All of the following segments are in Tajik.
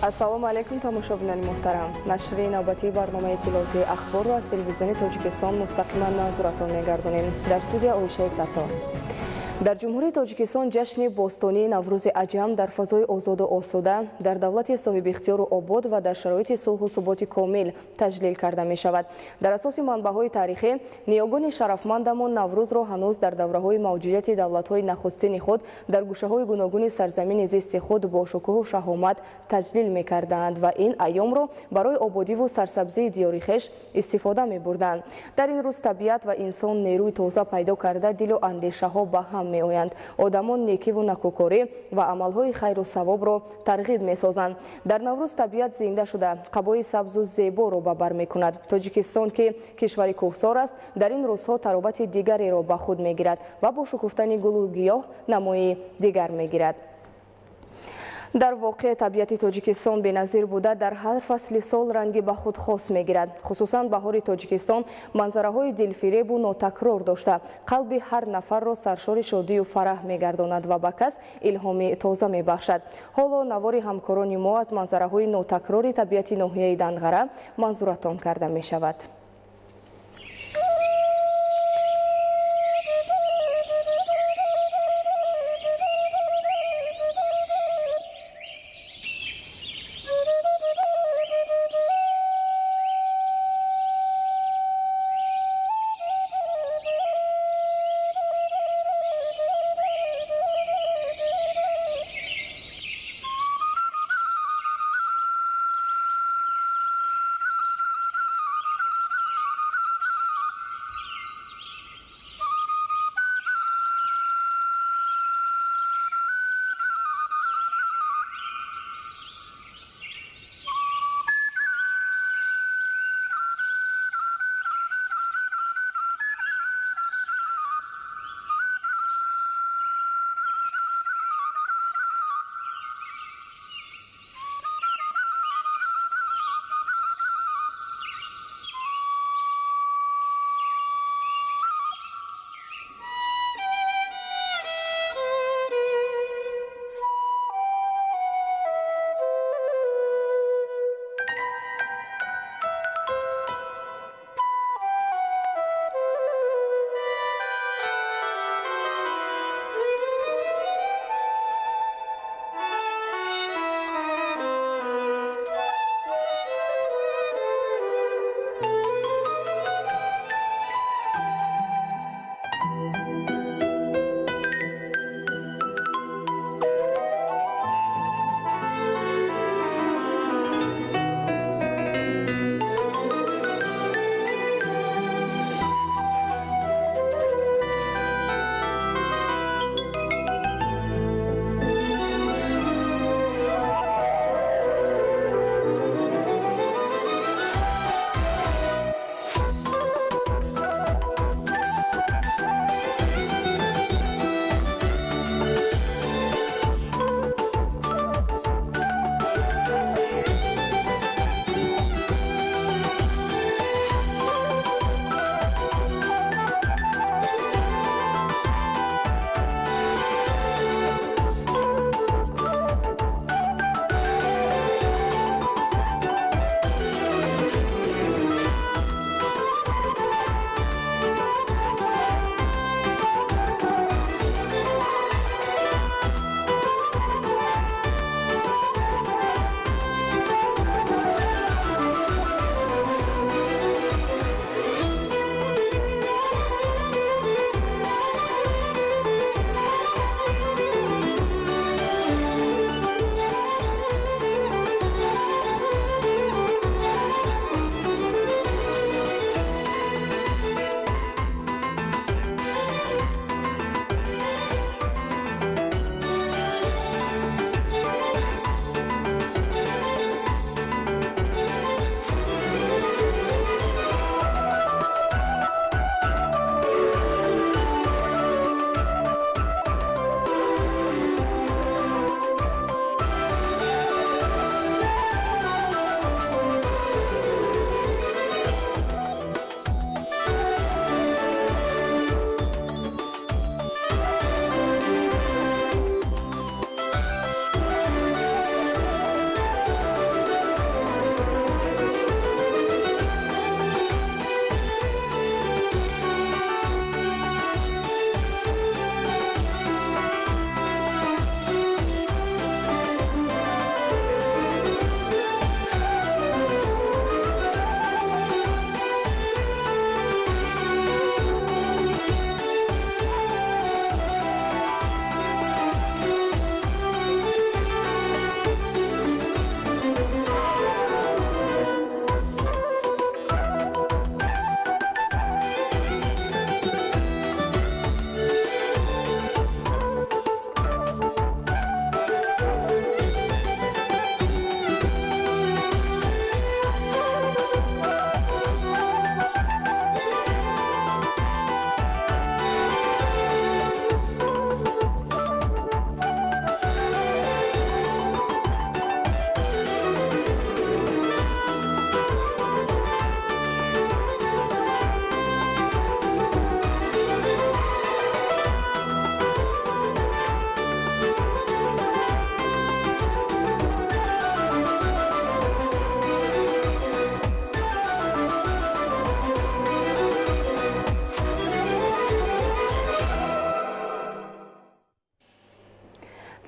Ассалому алайкум, тамошобинони муҳтарам. Нашри навбатии барномаи иттилоотии ахборро аз телевизиони Тоҷикистон мустақиман манзуратон мегардонем. Дар студия Оишаи Саттор. Дар Ҷумҳурии Тоҷикистон ҷашни бостонии Наврӯзи Аҷам дар фазои озоду осуда, дар давлати соҳибихтиёру обод ва дар шароити сулҳу суботи комил таҷлил карда мешавад. Дар асоси манбаъҳои таърихӣ, ниёгони шарафмандамон Наврӯзро ҳанӯз дар давраҳои мавҷудияти давлатҳои нахустини худ дар гӯшаҳои гуногуни сарзамини зисти худ бо шукӯҳу шаҳомат таҷлил мекарданд ва ин айёмро барои ободиву сарсабзии диёри хеш истифода мебурданд. Дар ин рӯз табиат ва инсон нерӯи тоза пайдо карда, дилу андешаҳо ба ҳам меоянд. Одамон некиву накӯкорӣ ва амалҳои хайру савобро тарғиб месозанд. Дар Наврӯз табиат зинда шуда, қабои сабзу зеборо ба бар мекунад. Тоҷикистон, ки кишвари кӯҳсор аст, дар ин рӯзҳо таровати дигареро ба худ мегирад ва бо шукуфтани гулу гиёҳ намои дигар мегирад. Дар воқеъ табиати Тоҷикистон беназир буда, дар ҳар фасли сол ранги ба худ хос мегирад. Хусусан баҳори Тоҷикистон манзараҳои дилфиребу нотакрор дошта, қалби ҳар нафарро саршори шодию фараҳ мегардонад ва ба кас илҳоми тоза мебахшад. Ҳоло навори ҳамкорони мо аз манзараҳои нотакрори табиати ноҳияи Данғара манзуратон карда мешавад.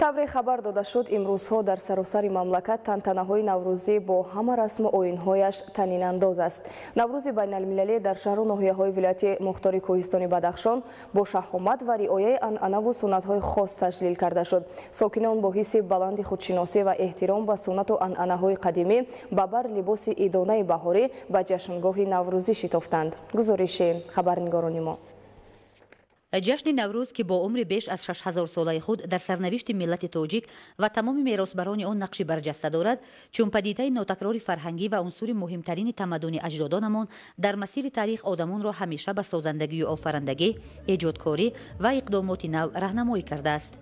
Тавре хабар дода шуд, имрӯзҳо дар саросари мамлакат тантанаҳои наврӯзӣ бо ҳама расму оинҳояш танинандоз аст. Наврӯзи байналмилалӣ дар шаҳру ноҳияҳои вилояти мухтори Кӯҳистони Бадахшон бо шаҳомат ва риояи анъанаву суннатҳои хос таҷлил карда шуд. Сокинон бо ҳисси баланди худшиносӣ ва эҳтиром ба суннату анъанаҳои қадимӣ ба бар либоси идонаи баҳорӣ ба ҷашнгоҳи наврӯзӣ шитофтанд. Гузориши хабарнигорони мо. Ҷашни Наврӯз, ки бо умри беш аз 6000 солаи худ дар сарнавишти миллати тоҷик ва тамоми меросбарони он нақши барҷаста дорад, чун падидаи нотакрори фарҳангӣ ва унсури муҳимтарини тамаддуни аҷдодонамон дар масири таърих одамонро ҳамеша ба созандагию офарандагӣ, эҷодкорӣ ва иқдомоти нав раҳнамоӣ кардааст.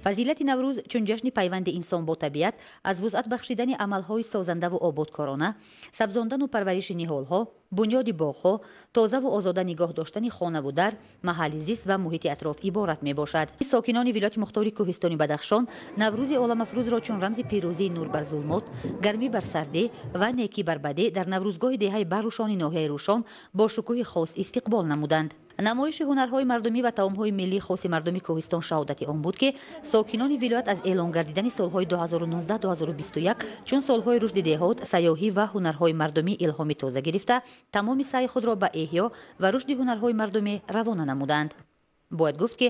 Фазилати Наврӯз чун ҷашни пайванди инсон бо табиат аз вусъат бахшидани амалҳои созандаву ободкорона, сабзондану парвариши ниҳолҳо, бунёди боғҳо, тозаву озода нигоҳ доштани хонаву дар, маҳалли зист ва муҳити атроф иборат мебошад. Сокинони вилояти мухтори Кӯҳистони Бадахшон Наврӯзи оламафрӯзро чун рамзи пирӯзии нур бар зулмот, гармӣ бар сардӣ ва некӣ бар бадӣ дар наврӯзгоҳи деҳаи Баррушони ноҳияи Рӯшон бо шукӯҳи хос истиқбол намуданд. Намоиши ҳунарҳои мардумӣ ва таомҳои миллии хоси мардуми Кӯҳистон шаҳодати он буд, ки сокинони вилоят аз эълон гардидани солҳои 2019-2021 чун солҳои рушди деҳот, сайёҳӣ ва ҳунарҳои мардумӣ илҳоми тоза гирифта, тамоми саъи худро ба эҳё ва рушди ҳунарҳои мардумӣ равона намуданд. Бояд гуфт, ки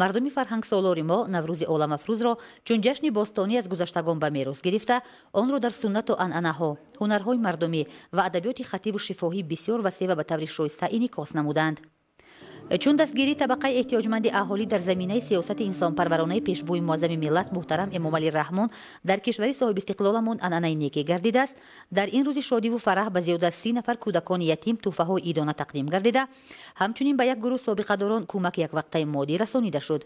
мардуми фарҳангсолори мо Наврӯзи оламафрӯзро чун ҷашни бостонӣ аз гузаштагон ба мерос гирифта, онро дар суннату анъанаҳо, ҳунарҳои мардумӣ ва адабиёти хативу шифоҳӣ бисёр васеъ ва ба таври шоиста инъикос намуданд. Чун дастгирии табақаи эҳтиёҷманди аҳолӣ дар заминаи сиёсати инсонпарваронаи пешвои муаззами миллат муҳтарам Эмомалӣ Раҳмон дар кишвари соҳибистиқлоламон анъанаи некӣ гардидааст, дар ин рӯзи шодиву фараҳ ба зиёда аз 30 нафар кӯдакони ятим тӯҳфаҳои идона тақдим гардида, ҳамчунин ба як гурӯҳ собиқадорон кӯмаки яквақтаи моддӣ расонида шуд.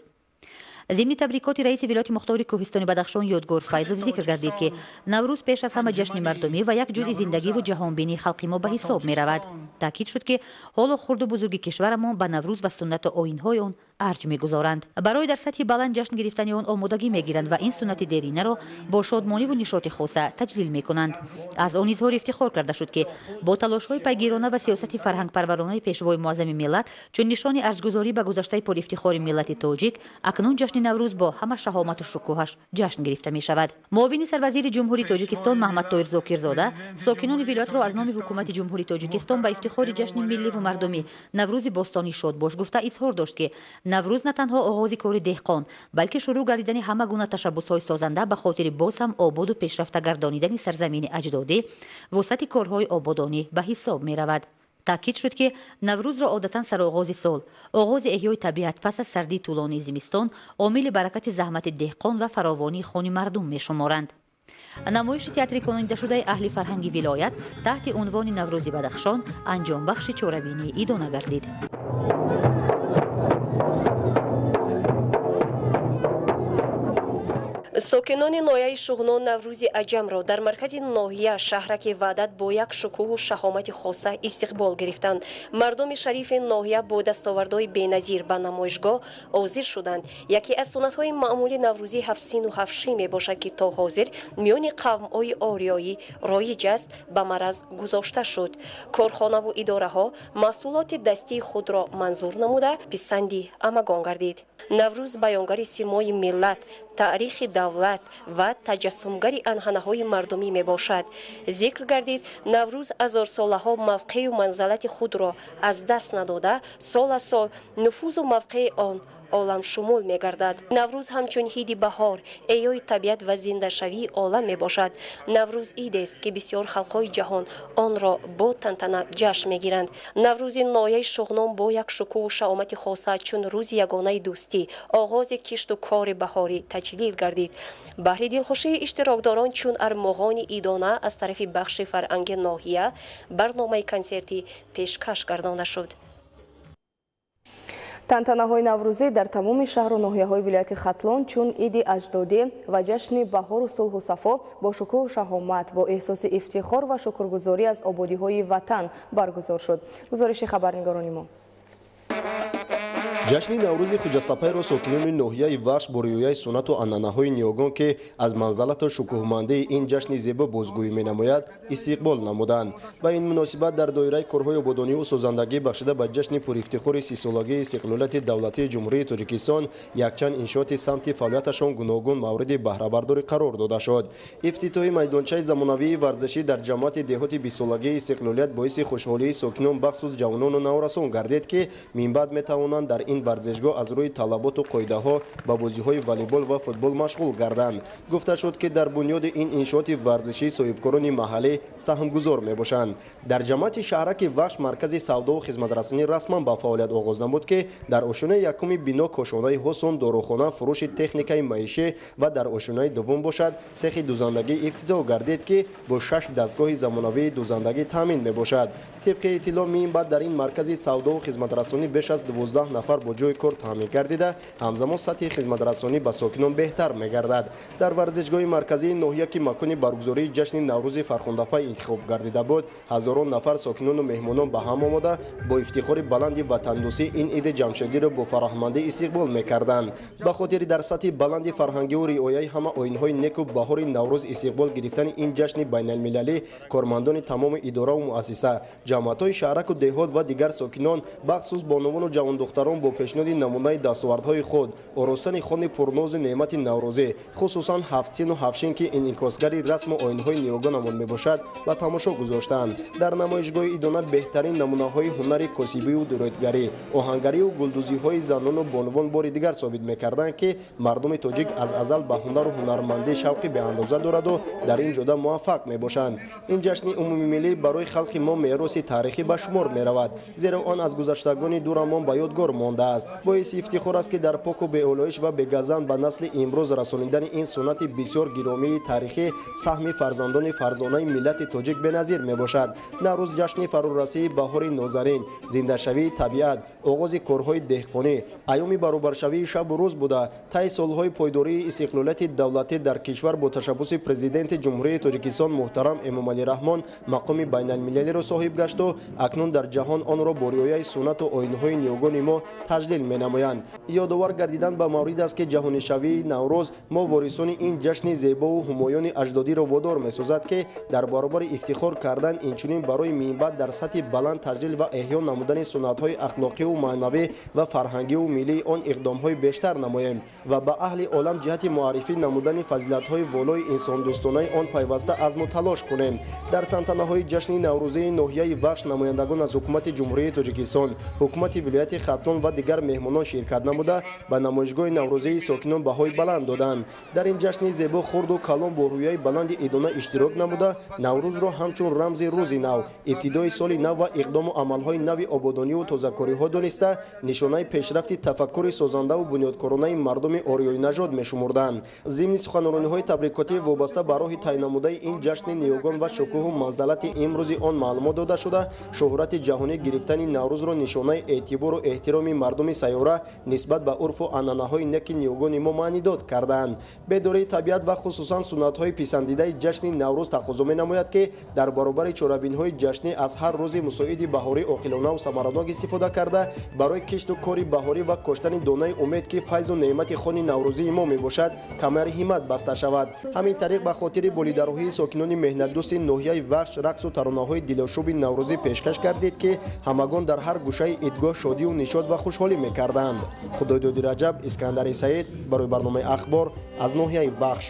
Зимни табрикоти раиси вилояти мухтори Кӯҳистони Бадахшон Ёдгор Файзов зикр гардид, ки Наврӯз пеш аз ҳама ҷашни мардумӣ ва як ҷузъи зиндагиву ҷаҳонбинии халқи мо ба ҳисоб меравад. Таъкид шуд, ки ҳоло хурду бузурги кишварамон ба Наврӯз ва суннату оинҳои он арҷ мегузоранд. Барои дар сатҳи баланд ҷашн гирифтани он омодагӣ мегиранд ва ин суннати деринаро бо шодмониву нишоти хоса таҷлил мекунанд. Аз он изҳори ифтихор карда шуд, ки бо талошҳои пайгирона ва сиёсати фарҳангпарваронаи пешвои муаззами миллат чун нишони арҷгузорӣ ба гузаштаи пурифтихори миллати тоҷик, акнун ҷашни Наврӯз бо ҳама шаҳомату шукӯҳаш ҷашн гирифта мешавад. Муовини сарвазири Ҷумҳурии Тоҷикистон Маҳмадтоир Зокирзода сокинони вилоятро аз номи ҳукумати Ҷумҳурии Тоҷикистон ба ифтихори ҷашни милливу мардумӣ Наврӯзи бостонӣ шодбош гуфта изҳор дошт, ки Наврӯз на танҳо оғози кори деҳқон, балки шурӯъ гардидани ҳама гуна ташаббусҳои созанда ба хотири боз ҳам ободу пешрафта гардонидани сарзамини аҷдодӣ, вусъати корҳои ободонӣ ба ҳисоб меравад. Таъкид шуд, ки Наврӯзро одатан сароғози сол, оғози эҳёи табиат пас аз сардии тӯлонии зимистон, омили баракати заҳмати деҳқон ва фаровонии хони мардум мешуморанд. Намоиши театрикунонидашудаи аҳли фарҳанги вилоят таҳти унвони Наврӯзи Бадахшон анҷомбахши чорабинии идона гардид. Сокинони ноҳияи Шуғнон Наврӯзи аҷамро дар маркази ноҳия шаҳраки Ваҳдат бо як шукӯҳу шаҳомати хоса истиқбол гирифтанд. Мардуми шарифи ноҳия бо дастовардҳои беназир ба намоишгоҳ ҳозир шуданд. Яке аз суннатҳои маъмули наврӯзӣ ҳафтсину ҳафтшин мебошад, ки то ҳозир миёни қавмҳои ориёӣ роиҷ аст, ба мараз гузошта шуд. Корхонаву идораҳо маҳсулоти дастии худро манзур намуда писанди амагон гардид. Наврӯз баёнгари симои миллат, таърихи давлат ва таҷассумгари анъанаҳои мардумӣ мебошад. Зикр гардид, Наврӯз ҳазорсолаҳо мавқею манзалати худро аз даст надода, сол аз сол нуфузу мавқеи он оламшумул мегардад. Наврӯз ҳамчун ҳиди баҳор, эҳёи табиат ва зиндашавии олам мебошад. Наврӯз идест, ки бисёр халқҳои ҷаҳон онро бо тантана ҷашн мегиранд. Наврӯзи ноҳияи Шуғнон бо як шукӯҳу шаҳомати хоса чун рӯзи ягонаи дӯстӣ, оғози кишту кори баҳорӣ таҷлил гардид. Баҳри дилхушии иштирокдорон чун армуғони идона аз тарафи бахши фарҳанги ноҳия барномаи консертӣ пешкаш гардонда шуд. Тантанаҳои наврӯзӣ дар тамоми шаҳру ноҳияҳои вилояти Хатлон чун иди аҷдодӣ ва ҷашни баҳору сулҳу сафо бо шукӯҳу шаҳомат, бо эҳсоси ифтихор ва шукргузорӣ аз ободиҳои ватан баргузор шуд. Гузориши хабарнигорони мо. Ҷашни Наврӯзи Хуҷастапайро сокинони ноҳияи Вахш бо риояи суннату анъанаҳои ниёгон, ки аз манзалату шукӯҳмандии ин ҷашни зебо бозгӯӣ менамояд, истиқбол намуданд. Ба ин муносибат дар доираи корҳои ободониву созандагӣ бахшида ба ҷашни пурифтихори 30-солагии истиқлолияти давлатии Ҷумҳурии Тоҷикистон якчанд иншооти самти фаъолияташон гуногун мавриди баҳрабардорӣ қарор дода шуд. Ифтитоҳи майдончаи замонавии варзишӣ дар ҷамоати деҳоти 20-солагии истиқлолият боиси хушҳолии сокинон, бахсус ҷавонону наврасон гардид, ки минбаъд метавонанд дар ин варзишгоҳ аз рӯи талаботу қоидаҳо ба бозиҳои волейбол ва футбол машғул гарданд. Гуфта шуд, ки дар бунёди ин иншооти варзишӣ соҳибкорони маҳаллӣ саҳмгузор мебошанд. Дар ҷамоати шаҳраки Вахш маркази савдову хизматрасонӣ расман ба фаъолият оғоз намуд, ки дар ошёнаи якуми бино кошонаи ҳусон, дорухона, фурӯши техникаи маишӣ ва дар ошёнаи дуввум бошад сехи дузандагӣ ифтитоҳ гардид, ки бо 6 дастгоҳи замонавии дузандагӣ таъмин мебошад. Тибқи иттилоъ, минбаъд дар ин маркази савдову хизматрасонӣ беш аз 12 нафар бо ҷои кор таъмин гардида, ҳамзамон сатҳи хизматрасонӣ ба сокинон беҳтар мегардад. Дар варзишгоҳи марказии ноҳия, ки макони баргузории ҷашни Наврӯзи фархундапай интихоб гардида буд, ҳазорон нафар сокинону меҳмонон ба ҳам омода бо ифтихори баланди ватандӯстӣ ин иди ҷамшедиро бо фараҳмандӣ истиқбол мекарданд. Ба хотири дар сатҳи баланди фарҳангиву риояи ҳама оинҳои неку баҳори Наврӯз истиқбол гирифтани ин ҷашни байналмилалӣ, кормандони тамоми идораву муассиса, ҷамоатҳои шаҳраку деҳот ва дигар сокинон, бахсус бонувону ҷавондухтарон бо пешниҳоди намунаи дастовардҳои худ, оростани хони пурнозу неъмати наврӯзӣ, хусусан ҳафтсину ҳафшин, ки инъикосгари расму оинҳои ниёгонамон мебошад, ба тамошо гузоштанд. Дар намоишгоҳи идона беҳтарин намунаҳои ҳунари косибию дуроидгарӣ, оҳангариву гулдӯзиҳои занону бонувон бори дигар собит мекарданд, ки мардуми тоҷик аз азал ба ҳунару ҳунармандӣ шавқи беандоза дораду дар ин ҷода муваффақ мебошанд. Ин ҷашни умумимиллӣ барои халқи мо мероси таърихӣ ба шумор меравад, зеро он аз гузаштагони дурамон ба ёдгор мондааст. Боиси ифтихор аст, ки дар поку беолоиш ва бегазанд ба насли имрӯз расонидани ин суннати бисёр гиромии таърихӣ саҳми фарзандони фарзонаи миллати тоҷик беназир мебошад. Наврӯз ҷашни фарорасии баҳори нозанин, зиндашавии табиат, оғози корҳои деҳқонӣ, айёми баробаршавии шабу рӯз буда, таи солҳои пойдории истиқлолияти давлатӣ дар кишвар бо ташаббуси Президенти Ҷумҳурии Тоҷикистон муҳтарам Эмомалӣ Раҳмон мақоми байналмилалиро соҳиб гашту акнун дар ҷаҳон онро бо риояи суннату оинҳои ниёгони мо таҷлил менамоянд. Ёдовар гардидан ба маврид аст, ки ҷаҳонишавии Наврӯз мо ворисони ин ҷашни зебову ҳумоёни аҷдодиро водор месозад, ки дар баробари ифтихор кардан инчунин барои минбаъд дар сатҳи баланд таҷлил ва эҳё намудани суннатҳои ахлоқиву маънавӣ ва фарҳангиву миллии он иқдомҳои бештар намоем ва ба аҳли олам ҷиҳати муаррифӣ намудани фазилатҳои волои инсондӯстонаи он пайваста азму талош кунем. Дар тантанаҳои ҷашни наврӯзии ноҳияи Вахш намояндагон аз Ҳукумати Ҷумҳурии Тоҷикистон, Ҳукумати вилояти Хатлон ва дигар меҳмонон ширкат намуда ба намоишгоҳи наврӯзии сокинон баҳои баланд доданд. Дар ин ҷашни зебо хурду калон бо рӯяи баланди идона иштирок намуда Наврӯзро ҳамчун рамзи рӯзи нав, ибтидои соли нав ва иқдому амалҳои нави ободониву тозакориҳо дониста, нишонаи пешрафти тафаккури созандаву бунёдкоронаи мардуми ориёинажод мешумурданд. Зимни суханрониҳои табрикотӣ вобаста ба роҳи тай намудаи ин ҷашни ниёгон ва шукӯҳу манзалати имрӯзи он маълумот дода шуда, шӯҳрати ҷаҳонӣ гирифтани Наврӯзро нишонаи эътибору эҳтироми мардуми сайёра нисбат ба урфу анъанаҳои неки ниёгони мо маънидод карданд. Бедории табиат ва хусусан суннатҳои писандидаи ҷашни Наврӯз тақозо менамояд, ки дар баробари чорабинҳои ҷашнӣ аз ҳар рӯзи мусоиди баҳорӣ оқилонаву самаранок истифода карда, барои кишту кори баҳорӣ ва коштани донаи умед, ки файзу неъмати хони наврӯзии мо мебошад, камари ҳиммат баста шавад. Ҳамин тариқ ба хотири болидарӯҳии сокинони меҳнатдӯсти ноҳияи Вахш рақсу таронаҳои дилошӯби наврӯзӣ пешкаш гардид, ки ҳамагон дар ҳар гӯшаи идгоҳ шодию нишод ва хушҳолӣ мекарданд. Худойдоди Раҷаб, Искандари Саид барои барномаи Ахбор аз ноҳияи Вахш.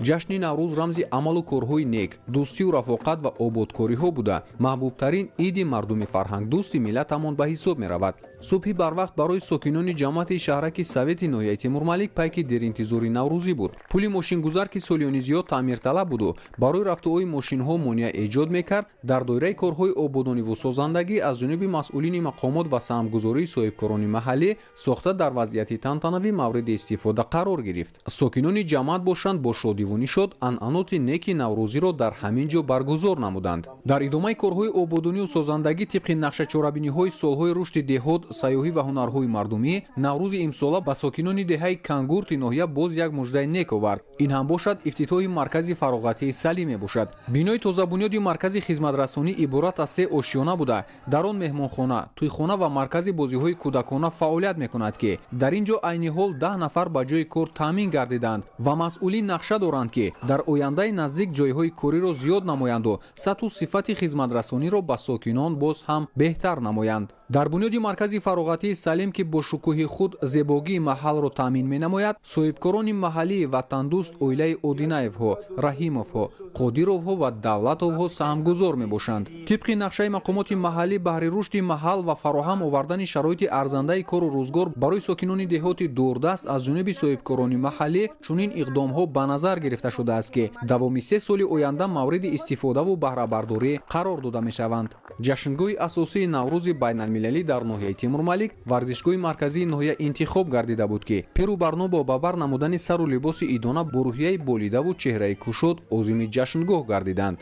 Ҷашни Наврӯз рамзи амалу корҳои нек, дӯстию рафоқат ва ободкориҳо буда, маҳбубтарин иди мардуми фарҳангдӯсти миллатамон ба ҳисоб меравад. Субҳи барвақт барои сокинони ҷамоати шаҳраки Совети ноҳияи Темурмалик пайки деринтизори наврӯзӣ буд. Пули мошингузар, ки солиёни зиёд таъмирталаб буду барои рафтуои мошинҳо монеа эҷод мекард, дар доираи корҳои ободониву созандагӣ аз ҷониби масъулини мақомот ва саҳмгузории соҳибкорони маҳаллӣ сохта дар вазъияти тантанавӣ мавриди истифода қарор гирифт. Сокинони ҷамоат бошанд бо шодиву нишод анъаноти неки наврӯзиро дар ҳамин ҷо баргузор намуданд. Дар идомаи корҳои ободониву созандагӣ тибқи нақшачорабиниҳои солҳои рушди деҳот сайёҳӣ ва ҳунарҳои мардумӣ Наврӯзи имсола ба сокинони деҳаи Кангурти ноҳия боз як муждаи нек овард. Ин ҳам бошад ифтитоҳи маркази фароғатии Салим мебошад. Бинои тозабунёди маркази хизматрасонӣ иборат аз се ошёна буда, дар он меҳмонхона, тӯйхона ва маркази бозиҳои кӯдакона фаъолият мекунад, ки дар ин ҷо айни ҳол 10 нафар ба ҷои кор таъмин гардиданд ва масъулин нақша доранд, ки дар ояндаи наздик ҷойҳои кориро зиёд намоянду сатҳу сифати хизматрасониро ба сокинон боз ҳам беҳтар намоянд. Дар бунёди маркази фароғатии Салим, ки бо шукӯҳи худ зебогии маҳалро таъмин менамояд, соҳибкорони маҳаллии ватандӯст оилаи Одинаевҳо, Раҳимовҳо, Қодировҳо ва Давлатовҳо саҳмгузор мебошанд. Тибқи нақшаи мақомоти маҳаллӣ баҳри рушди маҳал ва фароҳам овардани шароити арзандаи кору рӯзгор барои сокинони деҳоти дурдаст аз ҷониби соҳибкорони маҳаллӣ чунин иқдомҳо ба назар гирифта шудааст, ки давоми 3 соли оянда мавриди истифодаву баҳрабардорӣ қарор дода мешаванд. Ҷашнгоҳи асосии Наврӯзи байналмилалӣ дар ноҳияи Темурмалик варзишгоҳи марказии ноҳия интихоб гардида буд, ки пиру барно бо ба бар намудани сару либоси идона бо рӯҳияи болидаву чеҳраи кушод озими ҷашнгоҳ гардиданд.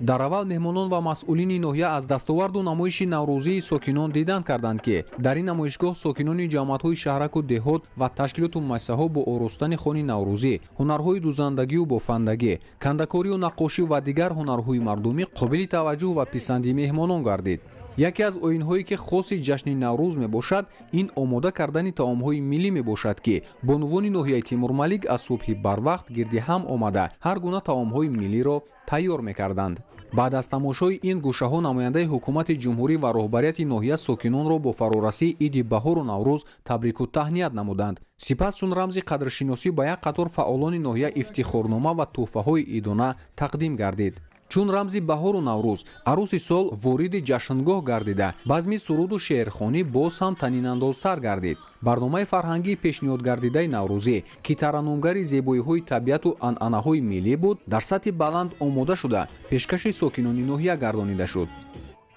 Дар аввал меҳмонон ва масъулини ноҳия аз дастоварду намоиши наврӯзии сокинон дидан карданд, ки дар ин намоишгоҳ сокинони ҷамоатҳои шаҳраку деҳот ва ташкилоту муассисаҳо бо оростани хони наврӯзӣ, ҳунарҳои дузандагию бофандагӣ, кандакорию наққошӣ ва дигар ҳунарҳои мардумӣ қобили таваҷҷӯҳ ва писанди меҳмонон гардид. Яке аз оинҳое, ки хоси ҷашни Наврӯз мебошад, ин омода кардани таомҳои миллӣ мебошад, ки бонувони ноҳияи Темурмалик аз субҳи барвақт гирди ҳам омада ҳар гуна таомҳои миллиро тайёр мекарданд. Баъд аз тамошои ин гӯшаҳо намояндаи ҳукумати ҷумҳурӣ ва роҳбарияти ноҳия сокинонро бо фарорасии иди баҳору Наврӯз табрику таҳният намуданд. Сипас чун рамзи қадршиносӣ ба як қатор фаъолони ноҳия ифтихорнома ва тӯҳфаҳои идона тақдим гардид. Чун рамзи баҳору Наврӯз арӯси сол вориди ҷашнгоҳ гардида, базми суруду шеърхонӣ боз ҳам танинандозтар гардид. Барномаи фарҳангии пешниҳодгардидаи наврӯзӣ, ки тараннумгари зебоиҳои табиату анъанаҳои миллӣ буд, дар сатҳи баланд омода шуда пешкаши сокинони ноҳия гардонида шуд.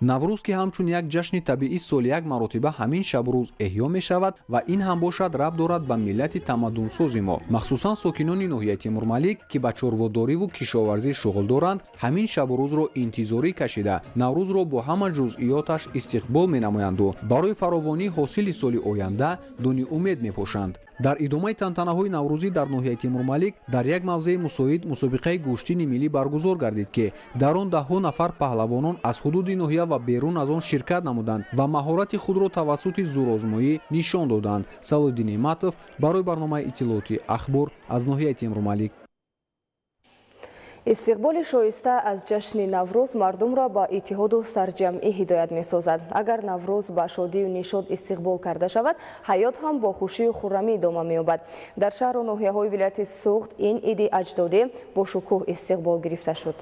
Наврӯз, ки ҳамчун як ҷашни табиӣ соли як маротиба ҳамин шабрӯз эҳё мешавад ва ин ҳам бошад рабт дорад ба миллати тамаддунсози мо, махсусан сокинони ноҳияи Темурмалик, ки ба чорводориву кишоварзӣ шуғл доранд, ҳамин шабрӯзро интизорӣ кашида Наврӯзро бо ҳама ҷузъиёташ истиқбол менамоянду барои фаровонии ҳосили соли оянда дуни умед мепошанд. Дар идомаи тантанаҳои наврӯзӣ дар ноҳияи Темурмалик дар як мавзеи мусоид мусобиқаи гӯштини миллӣ баргузор гардид, ки дар он даҳҳо нафар паҳлавонон аз ҳудуди ноҳия ва берун аз он ширкат намуданд ва маҳорати худро тавассути зӯрозмоӣ нишон доданд. Салоҳиддин Неъматов барои барномаи иттилоотии Ахбор аз ноҳияи Темурмалик. Истиқболи шоиста аз ҷашни Наврӯз мардумро ба иттиҳоду сарҷамъӣ ҳидоят месозад. Агар Наврӯз ба шодию нишод истиқбол карда шавад, ҳаёт ҳам бо хушию хуррамӣ идома меёбад. Дар шаҳру ноҳияҳои вилояти Суғд ин иди аҷдодӣ бо шукӯҳ истиқбол гирифта шуд.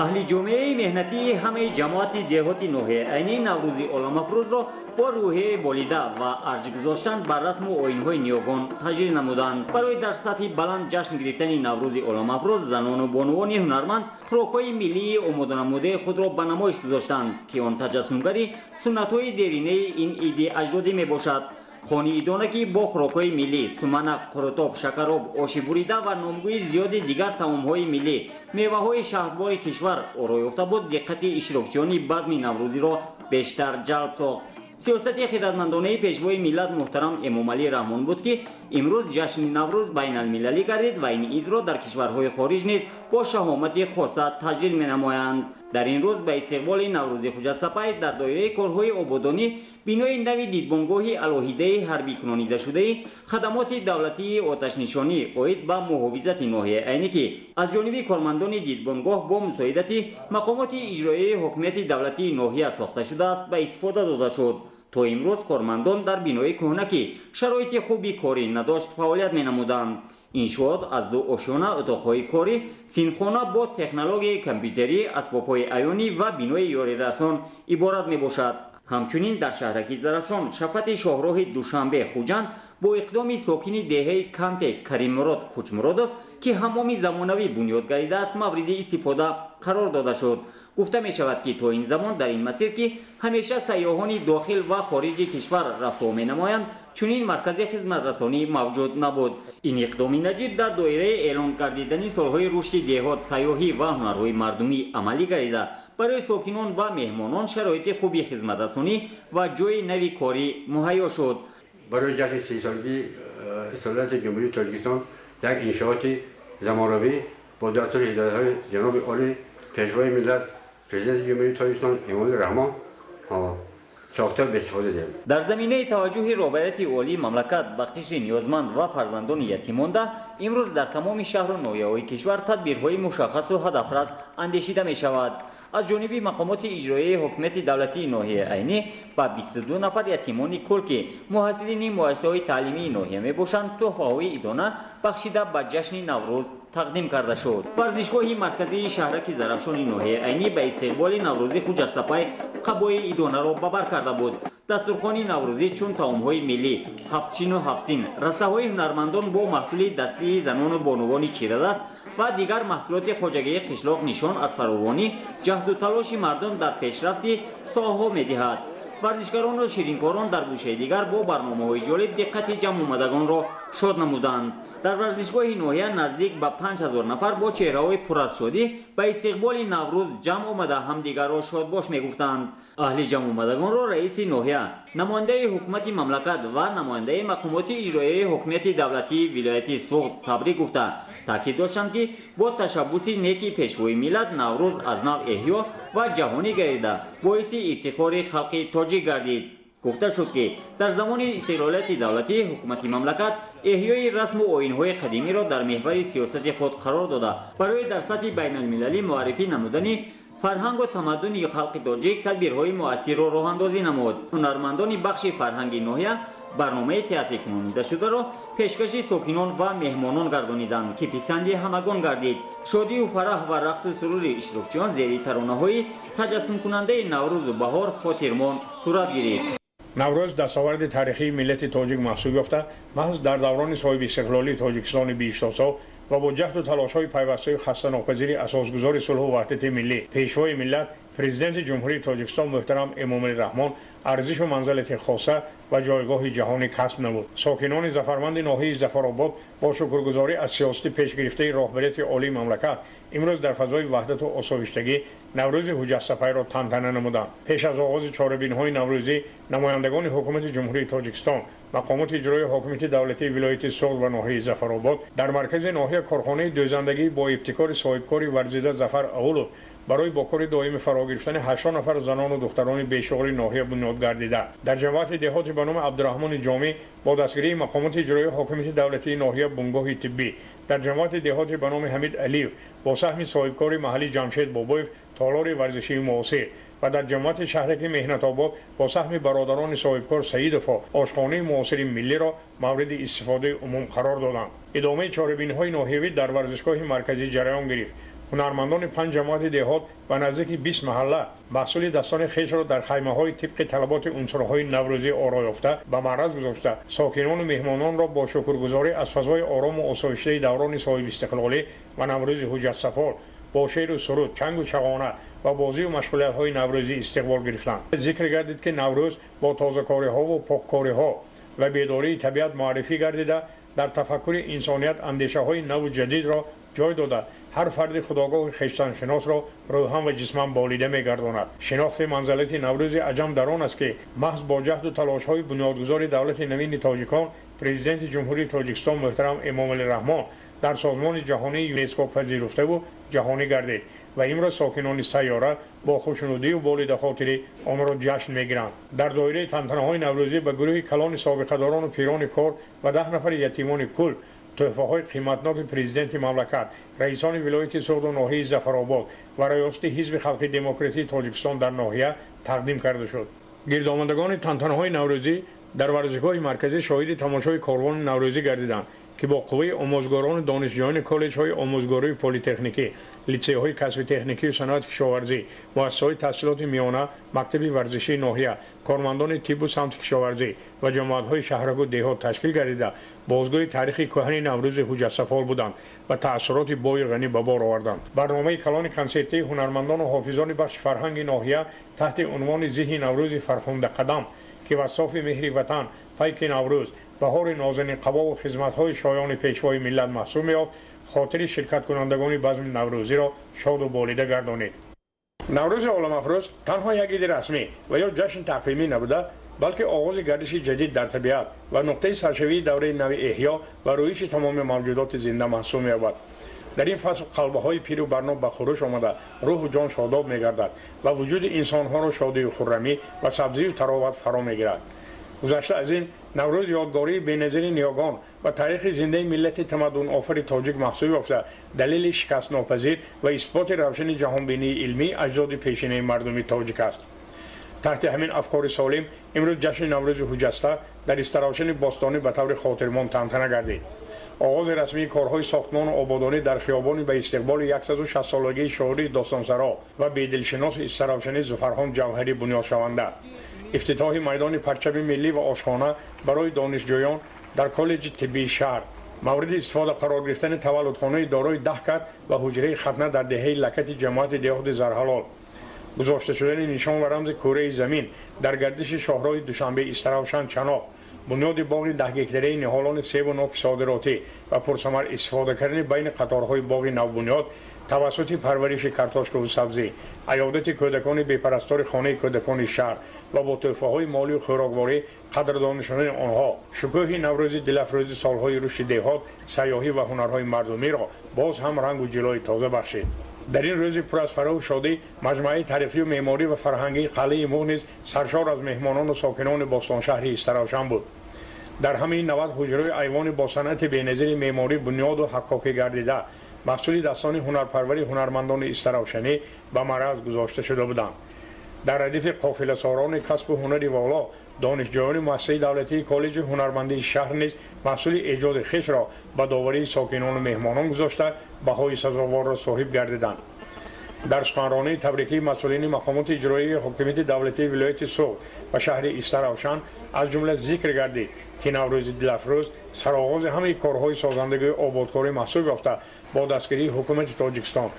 Аҳли ҷомеаи меҳнатии ҳамаи ҷамоати деҳоти ноҳияи Айнӣ Наврӯзи оламафрӯзро бо рӯҳияи болида ва арҷ гузоштан ба расму оинҳои ниёгон таҷлил намуданд. Барои дар сатҳи баланд ҷашн гирифтани Наврӯзи оламафрӯз занону бонувони ҳунарманд хӯрокҳои миллии омоданамудаи худро ба намоиш гузоштанд, ки он таҷассумгари суннатҳои деринаи ин иди аҷдодӣ мебошад. Хони идона, ки бо хӯрокҳои миллӣ суманак, қурутоб, шакароб, оши бурида ва номгӯи зиёди дигар таомҳои миллӣ, меваҳои шаҳдбори кишвар орой ёфта буд, диққати иштирокчиёни базми наврӯзиро бештар ҷалб сохт. Сиёсати хиратмандонаи пешвои миллат муҳтарам Эмомалӣ Раҳмон буд, ки имрӯз ҷашни Наврӯз байналмилалӣ гардид ва ин идро дар кишварҳои хориҷ низ бо шаҳомати хоса таҷлил менамоянд. Дар ин рӯз ба истиқболи Наврӯзи хуҷастапай дар доираи корҳои ободонӣ бинои нави дидбонгоҳи алоҳидаи ҳарбикунонидашудаи хадамоти давлатии оташнишонӣ оид ба муҳофизати ноҳияи Айнӣ, ки аз ҷониби кормандони дидбонгоҳ бо мусоидати мақомоти иҷроияи ҳокимияти давлатии ноҳия сохта шудааст, ба истифода дода шуд. То имрӯз кормандон дар бинои кӯҳна, ки шароити хуби корӣ надошт, фаъолият менамуданд. Иншоот аз ду ошёна, утоқҳои корӣ, синфхона бо технологияи компютерӣ, асбобҳои аёнӣ ва бинои ёрирасон иборат мебошад. Ҳамчунин дар шаҳраки Зарафшон шафати шоҳроҳи Душанбе Хуҷанд бо иқдоми сокини деҳаи Канте Кариммурод Кучмуродов, ки ҳаммоми замонавӣ бунёд гардидааст, мавриди истифода қарор дода шуд. Гуфта мешавад, ки то ин замон дар ин масир, ки ҳамеша сайёҳони дохил ва хориҷи кишвар рафту менамоянд, чунин маркази хизматрасонӣ мавҷуд набуд. Ин иқдоми наҷиб дар доираи эълон гардидани солҳои рушди деҳот, сайёҳӣ ва ҳунарҳои мардумӣ амалӣ гардида, Барои сокинон ва меҳмонон шароити хуби хизматрасонӣ ва ҷойи нави корӣ муҳайё шуд. Барои ҷашни 30-солагии истиқлолияти Ҷумҳурии Тоҷикистон як иншооти замонравӣ бо дастури ҳидоятҳои ҷаноби олӣ, Пешвои миллат, Президенти Ҷумҳурии Тоҷикистон Эмомалӣ Раҳмон сохта ба истифода диҳем. Дар заминаи таваҷҷӯҳи роҳбарияти олии мамлакат ба қишри ниёзманд ва фарзандони ятимонда, имрӯз дар тамоми шаҳру ноҳияҳои кишвар тадбирҳои мушаххасу ҳадафрас андешида мешавад. Аз ҷониби мақомоти иҷроияи ҳокимияти давлатии ноҳияи Айнӣ ба 22 нафар ятимони кул, ки муҳассилини муассисаҳои таълимии ноҳия мебошанд, тӯҳфаҳои идона бахшида ба ҷашни Наврӯз тақдим карда шуд. Варзишгоҳи марказии шаҳраки Зарафшони ноҳияи Айнӣ ба истиқболи наврӯзи хуҷастапай қабои идонаро ба бар карда буд. Дастурхони наврӯзӣ чун таомҳои миллӣ, ҳафтшину ҳафтсин, расаҳои ҳунармандон бо маҳсули дастии занону бонувони чирадаст ва дигар маҳсулоти хоҷагии қишлоқ нишон аз фаровонӣ, ҷаҳду талоши мардум дар пешрафти соҳаҳо медиҳад. Варзишгарону ширинкорон дар гӯшаи дигар бо барномаҳои ҷолиб диққати ҷамъомадагонро шод намуданд. Дар варзишгоҳи ноҳия наздик ба 5000 нафар бо чеҳраҳои пур аз шодӣ ба истиқболи Наврӯз ҷамъ омада, ҳамдигарро шодбош мегуфтанд. Аҳли ҷамъомадагонро раиси ноҳия, намояндаи ҳукумати мамлакат ва намояндаи мақомоти иҷроияи ҳокимияти давлатии вилояти Суғд табрик гуфта, таъкид доштанд, ки бо ташаббуси неки Пешвои миллат Наврӯз аз нав эҳё ва ҷаҳонӣ гардида, боиси ифтихори халқи тоҷик гардид. Гуфта шуд, ки дар замони истиқлолияти давлатӣ ҳукумати мамлакат эҳёи расму оинҳои қадимиро дар меҳвари сиёсати худ қарор дода, барои дар сатҳи байналмилалӣ муаррифӣ намудани фарҳангу тамаддуни халқи тоҷик тадбирҳои муассирро роҳандозӣ намуд. Ҳунармандони бахши фарҳанги ноҳия барномаи театрикунонидашударо пешкаши сокинон ва меҳмонон гардониданд, ки писанди ҳамагон гардид. Шодию фараҳ ва рақсу сурури иштирокчиён зери таронаҳои таҷассумкунандаи Наврӯзу баҳор хотирмон сурат гирифт. Наврӯз дастоварди таърихии миллати тоҷик маҳсуб ёфта, маҳз дар даврони соҳиби истиқлолии Тоҷикистони биҳиштосо ва бо ҷаҳду талошҳои пайвастаи хастанопазири асосгузори сулҳу ваҳдати миллӣ, Пешвои миллат, Президенти Ҷумҳурии Тоҷикистон муҳтарам Эмомалӣ Раҳмон арзишу манзалати хоса ва ҷойгоҳи ҷаҳонӣ касб намуд. Сокинони зафарманди ноҳияи Зафаробод бо шукргузорӣ аз сиёсати пешгирифтаи роҳбарияти олии мамлакат имрӯз дар фазои ваҳдату осоиштагӣ Наврӯзи ҳуҷҷатсафайро тантана намуданд. Пеш аз оғози чорабиниҳои наврӯзӣ намояндагони ҳукумати Ҷумҳурии Тоҷикистон, мақомоти иҷроии ҳокимияти давлатии вилояти Суғд ва ноҳияи Зафаробод дар маркази ноҳия корхонаи дӯзандагӣ бо ибтикори соҳибкори варзида Зафар Аулов барои бо кори доими фаро гирифтани 80 нафар занону духтарони бешуғли ноҳия бунёд гардида, дар ҷамоати деҳоти ба номи Абдураҳмони Ҷомӣ бо дастгирии мақомоти иҷроии ҳокимияти давлатии ноҳия бунгоҳи тиббӣ, дар ҷамоати деҳоти ба номи Ҳамид Алиев бо саҳми соҳибкори маҳаллӣ Ҷамшед Бобоев толори варзишии муосир ва дар ҷамоати шаҳраки Меҳнатобод бо саҳми бародарони соҳибкор Саидовҳо ошхонаи муосири миллиро мавриди истифодаи умум қарор доданд. Идомаи чорабиниҳои ноҳиявӣ дар варзишгоҳи марказӣ ҷараён гирифт. Ҳунармандони панҷ ҷамоати деҳот ва наздики 20 маҳалла маҳсули дастони хешро дар хаймаҳои тибқи талаботи унсурҳои наврӯзӣ оро ёфта ба маъраз гузошта, сокинону меҳмононро бо шукргузорӣ аз фазои орому осоиштаи даврони соҳибистиқлолӣ ва Наврӯзи ҳуҷҷатсафор бо шеъру суруд, чангу чағона ва бозию машғулиятҳои наврӯзӣ истиқбол гирифтанд. Зикр гардид, ки Наврӯз бо тозакориҳову поккориҳо ва бедории табиат муаррифӣ гардида, дар тафаккури инсоният андешаҳои наву ҷадидро ҷой дода, ҳар фарди худогоҳи хештаншиносро рӯҳан ва ҷисман болида мегардонад. Шинохти манзалати Наврӯзи аҷам дар он аст, ки маҳз бо ҷаҳду талошҳои бунёдгузори давлати навини тоҷикон, Президенти Ҷумҳурии Тоҷикистон муҳтарам Эмомалӣ Раҳмон дар созмони ҷаҳонии ЮНЕСКО пазируфтаву ҷаҳонӣ гардид ва имрӯз сокинони сайёра бо хушнудию болидахотирӣ онро ҷашн мегиранд. Дар доираи тантанаҳои наврӯзӣ ба гурӯҳи калони собиқадорону пирони кор ва 10 нафари ятимони кул тӯҳфаҳои қиматноки Президенти мамлакат, раисони вилояти Суғду ноҳияи Зафаробод ва раёсати Ҳизби халқи демократии Тоҷикистон дар ноҳия тақдим карда шуд. Гирдомадагони тантанаҳои наврӯзӣ дар варзишгоҳи марказӣ шоҳиди тамошои корвони наврӯзӣ гардиданд, ки бо қувваи омӯзгорону донишҷӯёни коллеҷҳои омӯзгории политехникӣ, литсейҳои касби техникию саноати кишоварзӣ, муассисаҳои таҳсилоти миёна, мактаби варзишии ноҳия, кормандони тиббу самти кишоварзӣ ва ҷамоатҳои шаҳраку деҳот ташкил гардида, бозгӯи таърихи кӯҳани Наврӯзи ҳуҷҷатсафол буданд ва таассуроти бою ғанӣ ба бор оварданд. Барномаи калони консертии ҳунармандону ҳофизони бахши фарҳанги ноҳия таҳти унвони «Зиҳи Наврӯзи фархундақадам», ки васофи меҳри ватан, пайки Наврӯз, баҳори нозанин қабову хизматҳои шоёни Пешвои миллат маҳсуб меёфт, хотири ширкаткунандагони базми наврӯзиро шоду болида гардонид. Наврӯзи оламафрӯз танҳо як иди расмӣ ва ё ҷашни тақвимӣ набуда, балки оғози гардиши ҷадид дар табиат ва нуқтаи саршавии давраи нави эҳё ва рӯиши тамоми мавҷудоти зинда маҳсуб меёбад. Дар ин фасл қалбаҳои пиру барно ба хурӯш омада, рӯҳу ҷон шодоб мегардад ва вуҷуди инсонҳоро шодию хуррамӣ ва сабзию тароват фаро мегирад. Гузашта аз ин, Наврӯз ёдгории беназири ниёгон ва таърихи зиндаи миллати тамаддунофари тоҷик маҳсуб ёфта, далели шикастнопазир ва исботи равшани ҷаҳонбинии илмии аҷдоди пешинаи мардуми тоҷик аст. Таҳти ҳамин афкори солим имрӯз ҷашни Наврӯзи ҳуҷаста дар Истаравшани бостонӣ ба таври хотирмон тантана гардид. Оғози расмии корҳои сохтмону ободонӣ дар хиёбони ба истиқболи 160-солагии шоири достонсаро ва бедилшиноси Истаравшанӣ Зуфархон Ҷавҳарӣ бунёдшаванда, ифтитоҳи майдони парчами миллӣ ва ошхона барои донишҷӯён дар коллеҷи тиббии шаҳр, мавриди истифода қарор гирифтани таваллудхонаи дорои 10 кат ва ҳуҷраи хатна дар деҳаи Лакати ҷамоати деҳоти Зарҳалол, гузошта шудани нишон ва рамзи кӯраи замин дар гардиши шоҳроҳи Душанбе Истаравшан Чаноқ, бунёди боғи 10 гектараи ниҳолони себу ноки содиротӣ ва пурсамар истифода кардани байни қаторҳои боғи навбунёд тавассути парвариши картошкаву сабзӣ, аёдати кӯдакони бепарастори хонаи кӯдакони шаҳр ва бо тӯҳфаҳои молию хӯрокворӣ қадрдонӣ шудани онҳо шукӯҳи Наврӯзи дилафрӯзи солҳои рушди деҳот, сайёҳӣ ва ҳунарҳои мардумиро боз ҳам рангу ҷилои тоза бахшид. Дар ин рӯзи пур аз фароҳу шодӣ маҷмӯаи таърихию меъморӣ ва фарҳангии қалъаи Муғ низ саршор аз меҳмонону сокинони бостоншаҳри Истаравшан буд. Дар ҳамаи 90 ҳуҷраи айвони бо санъати беназири меъморӣ бунёду ҳаққокӣ гардида, маҳсули дастони ҳунарпарвари ҳунармандони истаравшанӣ ба мараз гузошта шуда буданд. Дар радифи қофиласорони касбу ҳунари воло, донишҷӯёни муассисаи давлатии коллеҷи ҳунармандии шаҳр низ маҳсули эҷоди хешро ба доварии сокинону меҳмонон гузошта, баҳои сазоворро соҳиб гардиданд. Дар суханронии табрикии масъулини мақомоти иҷроии ҳокимияти давлатии вилояти Суғд ва шаҳри Истаравшан аз ҷумла зикр гардид, ки Наврӯзи дилафрӯз сароғози ҳамаи корҳои созандагии ободкорӣ маҳсуб ёфта, бо дастгирии ҳукумати Тоҷикистон,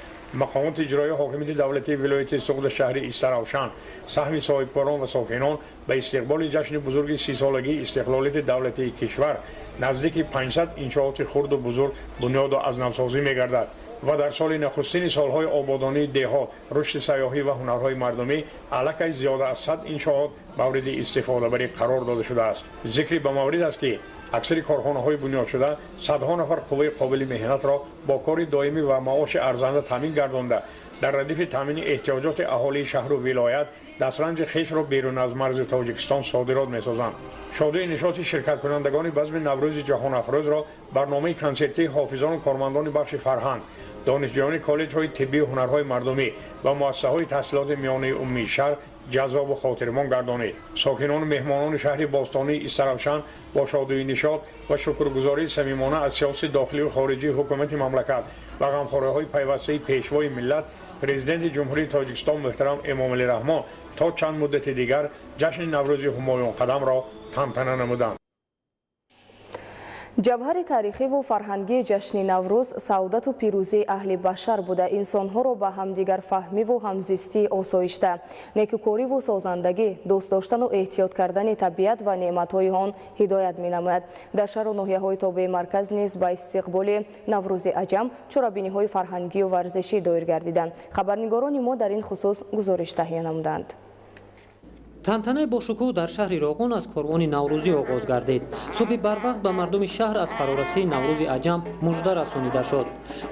мақомоти иҷроии ҳокимияти давлатии вилояти Суғд шаҳри Истаравшан, саҳми соҳибкорон ва сокинон ба истиқболи ҷашни бузурги 30-солагии истиқлолияти давлатии кишвар наздики 500 иншооти хурду бузург бунёду аз навсозӣ мегардад ва дар соли нахустини солҳои ободонии деҳот, рушди сайёҳӣ ва ҳунарҳои мардумӣ аллакай зиёда аз 100 иншоот мавриди истифодабарӣ қарор дода шудааст. Зикри ба маврид аст, ки аксари корхонаҳои бунёдшуда садҳо нафар қувваи қобили меҳнатро бо кори доимӣ ва маоши арзанда таъмин гардонда, дар радифи таъмини эҳтиёҷоти аҳолии шаҳру вилоят дастранҷи хешро берун аз марзи Тоҷикистон содирот месозанд. Шодии нишоти ширкаткунандагони базми Наврӯзи ҷаҳонафрӯзро барномаи консертии ҳофизону кормандони бахши фарҳанг, донишҷӯёни коллеҷҳои тиббию ҳунарҳои мардумӣ ва муассисаҳои таҳсилоти миёнаи умумии шаҳр ҷаззобу хотирмон гардонид. Сокинону меҳмонони шаҳри бостонии Истаравшан бо шодию нишот ва шукргузории самимона аз сиёсати дохилию хориҷии ҳукумати мамлакат ва ғамхориҳои пайвастаи пешвои миллат, президенти Ҷумҳурии Тоҷикистон муҳтарам Эмомалӣ Раҳмон то чанд муддати дигар ҷашни Наврӯзи ҳумоюнқадамро тантана намуданд. Ҷавҳари таърихиву фарҳангии ҷашни Наврӯз саодату пирӯзии аҳли башар буда, инсонҳоро ба ҳамдигарфаҳмиву ҳамзистии осоишта, некукориву созандагӣ, дӯст доштану эҳтиёт кардани табиат ва неъматҳои он ҳидоят менамояд. Дар шаҳру ноҳияҳои тобеи марказ низ ба истиқболи Наврӯзи аҷам чорабиниҳои фарҳангию варзишӣ доир гардиданд. Хабарнигорони мо дар ин хусус гузориш таҳия намуданд. Тантанаи бошукӯҳ дар шаҳри Роғун аз корвони наврӯзӣ оғоз гардид. Субҳи барвақт ба мардуми шаҳр аз фарорасии Наврӯзи аҷам мужда расонида шуд.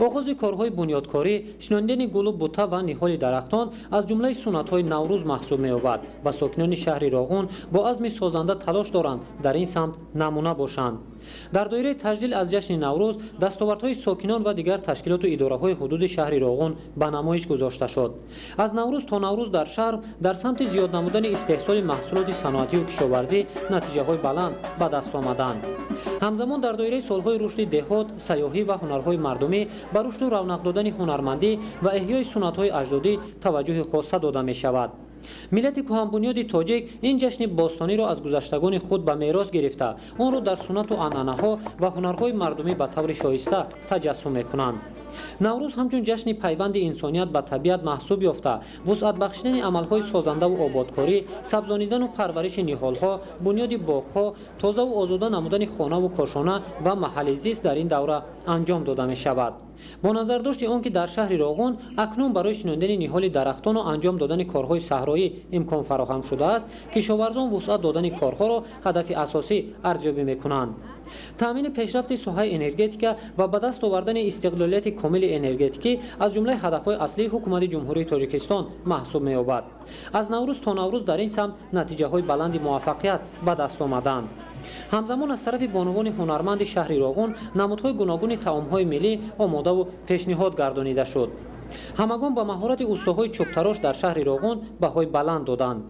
Оғози корҳои бунёдкорӣ, шинондани гулу бута ва ниҳоли дарахтон аз ҷумлаи суннатҳои Наврӯз маҳсуб меёбад ва сокинони шаҳри Роғун бо азми созанда талош доранд дар ин самт намуна бошанд. Дар доираи таҷлил аз ҷашни Наврӯз дастовардҳои сокинон ва дигар ташкилоту идораҳои ҳудуди шаҳри Роғун ба намоиш гузошта шуд. Аз Наврӯз то Наврӯз дар шаҳр дар самти зиёд намудани истеҳсоли маҳсулоти саноатию кишоварзӣ натиҷаҳои баланд ба даст омаданд. Ҳамзамон дар доираи солҳои рушди деҳот, сайёҳӣ ва ҳунарҳои мардумӣ ба рушду равнақ додани ҳунармандӣ ва эҳёи суннатҳои аҷдодӣ таваҷҷӯҳи хоса дода мешавад. Миллати кӯҳанбунёди тоҷик ин ҷашни бостониро аз гузаштагони худ ба мерос гирифта, онро дар суннату анъанаҳо ва ҳунарҳои мардумӣ ба таври шоиста таҷассум мекунанд. Наврӯз ҳамчун ҷашни пайванди инсоният ба табиат маҳсуб ёфта, вусъат бахшидани амалҳои созандаву ободкорӣ, сабзонидану парвариши ниҳолҳо, бунёди боғҳо, тозаву озода намудани хонаву кошона ва маҳалли зист дар ин давра анҷом дода мешавад. Бо назардошти он ки дар шаҳри Роғун акнун барои шинондани ниҳоли дарахтону анҷом додани корҳои саҳроӣ имкон фароҳам шудааст, кишоварзон вусъат додани корҳоро ҳадафи асосӣ арзёбӣ мекунанд. Таъмини пешрафти соҳаи энергетика ва ба даст овардани истиқлолияти комили энергетикӣ аз ҷумлаи ҳадафҳои аслии ҳукумати Ҷумҳурии Тоҷикистон маҳсуб меёбад. Аз Наврӯз то Наврӯз дар ин самт натиҷаҳои баланди муваффақият ба даст омаданд. Ҳамзамон аз тарафи бонувони ҳунарманди шаҳри Роғун намудҳои гуногуни таомҳои миллӣ омодаву пешниҳод гардонида шуд. Ҳамагон ба маҳорати устоҳои чӯбтарош дар шаҳри Роғун баҳои баланд доданд.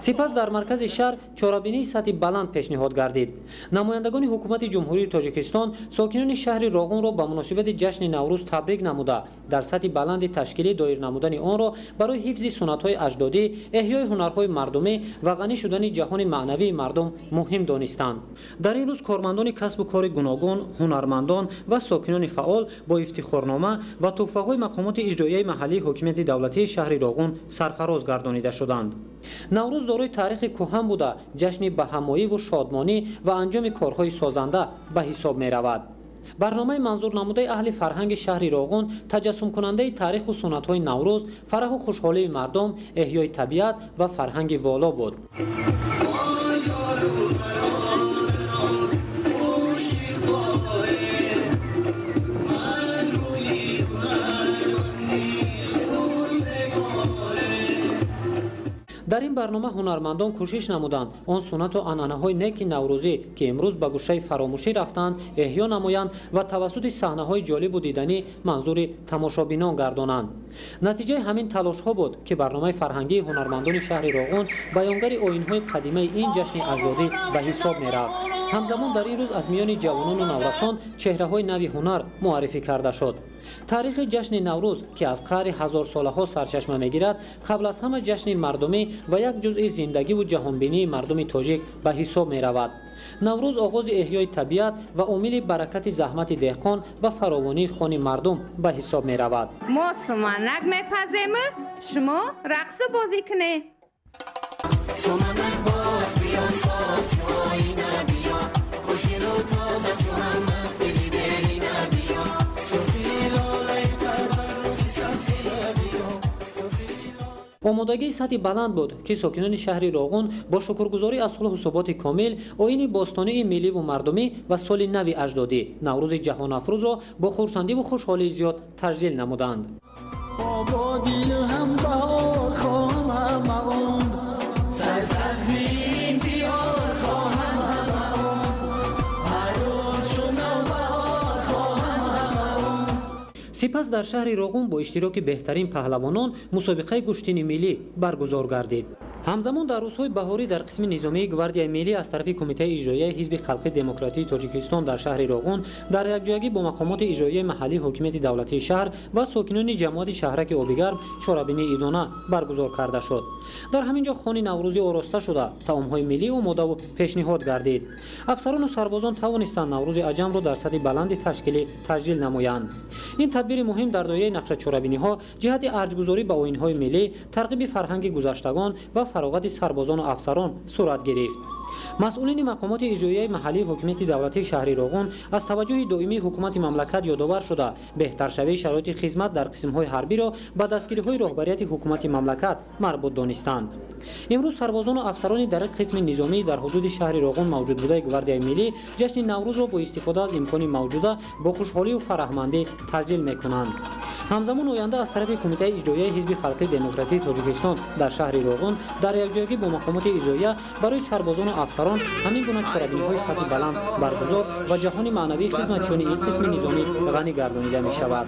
Сипас дар маркази шаҳр чорабинии сатҳи баланд пешниҳод гардид. Намояндагони ҳукумати Ҷумҳурии Тоҷикистон сокинони шаҳри Роғунро ба муносибати ҷашни Наврӯз табрик намуда, дар сатҳи баланди ташкилӣ доир намудани онро барои ҳифзи суннатҳои аҷдодӣ, эҳёи ҳунарҳои мардумӣ ва ғанӣ шудани ҷаҳони маънавии мардум муҳим донистанд. Дар ин рӯз кормандони касбу кори гуногун, ҳунармандон ва сокинони фаъол бо ифтихорнома ва туҳфаҳои мақомоти иҷроияи маҳаллии ҳокимияти давлатии шаҳри Роғун сарфароз гардонида шуданд. Наврӯз дорои таърихи кӯҳан буда, ҷашни баҳамоиву шодмонӣ ва анҷоми корҳои созанда ба ҳисоб меравад. Барномаи манзурнамудаи аҳли фарҳанги шаҳри Роғун таҷассумкунандаи таъриху суннатҳои Наврӯз, фараҳу хушҳолии мардум, эҳёи табиат ва фарҳанги воло буд. Дар ин барнома ҳунармандон кӯшиш намуданд он суннату анъанаҳои неки наврӯзӣ, ки имрӯз ба гӯшаи фаромӯшӣ рафтаанд, эҳё намоянд ва тавассути саҳнаҳои ҷолибу диданӣ манзури тамошобинон гардонанд. Натиҷаи ҳамин талошҳо буд, ки барномаи фарҳангии ҳунармандони шаҳри Роғун баёнгари оинҳои қадимаи ин ҷашни аҷдодӣ ба ҳисоб мерафт. Ҳамзамон дар ин рӯз аз миёни ҷавонону наврасон чеҳраҳои нави ҳунар муаррифӣ карда шуд. Таърихи ҷашни Наврӯз, ки аз қаъри ҳазорсолаҳо сарчашма мегирад, қабл аз ҳама ҷашни мардумӣ ва як ҷузъи зиндагиву ҷаҳонбинии мардуми тоҷик ба ҳисоб меравад. Наврӯз оғози эҳёи табиат ва омили баракати заҳмати деҳқон ва фаровонии хони мардум ба ҳисоб меравад. Мо суманак мепазему, шумо рақсу бозӣ кунед. Омодагии сатҳи баланд буд, ки сокинони шаҳри Роғун бо шукргузорӣ аз сулҳу суботи комил, оини бостонии милливу мардумӣ ва соли нави аҷдодӣ Наврӯзи ҷаҳонафрӯзро бо хурсандиву хушҳолии зиёд таҷлил намуданд. Сипас дар шаҳри Роғун бо иштироки беҳтарин паҳлавонон мусобиқаи гӯштини миллӣ баргузор гардид. Ҳамзамон дар рӯзҳои баҳорӣ дар қисми низомии Гвардияи миллӣ аз тарафи Кумитаи иҷроияи Ҳизби халқи демократии Тоҷикистон дар шаҳри Роғун дар якҷоягӣ бо мақомоти иҷроияи маҳаллии ҳокимияти давлатии шаҳр ва сокинони ҷамоати шаҳраки Обигарм чорабинии идона баргузор карда шуд. Дар ҳамин ҷо хони наврӯзӣ ороста шуда, таомҳои миллӣ омодаву пешниҳод гардид. Афсарону сарбозон тавонистанд Наврӯзи аҷамро дар сатҳи баланди ташкилӣ таҷлил намоянд. Ин тадбири муҳим дар доираи нақшачорабиниҳо ҷиҳати арҷгузорӣ ба оинҳои миллӣ, тарғиби фарҳанги гузаштагон ва фароғати сарбозону афсарон сурат гирифт. Масъулини мақомоти иҷроияи маҳаллии ҳокимияти давлатии шаҳри Роғун аз таваҷҷӯҳи доимии ҳукумати мамлакат ёдовар шуда, беҳтаршавии шароити хизмат дар қисмҳои ҳарбиро ба дастгириҳои роҳбарияти ҳукумати мамлакат марбут донистанд. Имрӯз сарбозону афсарони дар қисми низомӣ дар ҳудуди шаҳри Роғун мавҷуд будаи Гвардияи миллӣ ҷашни Наврӯзро бо истифода аз имкони мавҷуда бо хушҳолию фараҳмандӣ таҷлил мекунанд. Ҳамзамон оянда аз тарафи Кумитаи иҷроияи Ҳизби халқии демократии Тоҷикистон дар шаҳри Роғун дар якҷоягӣ бо мақомоти иҷроия барои сарбозону афсарон ҳамин гуна чорабиниҳои сатҳи баланд баргузор ва ҷаҳони маънавии хизматчиёни ин қисми низомӣ ғанӣ гардонида мешавад.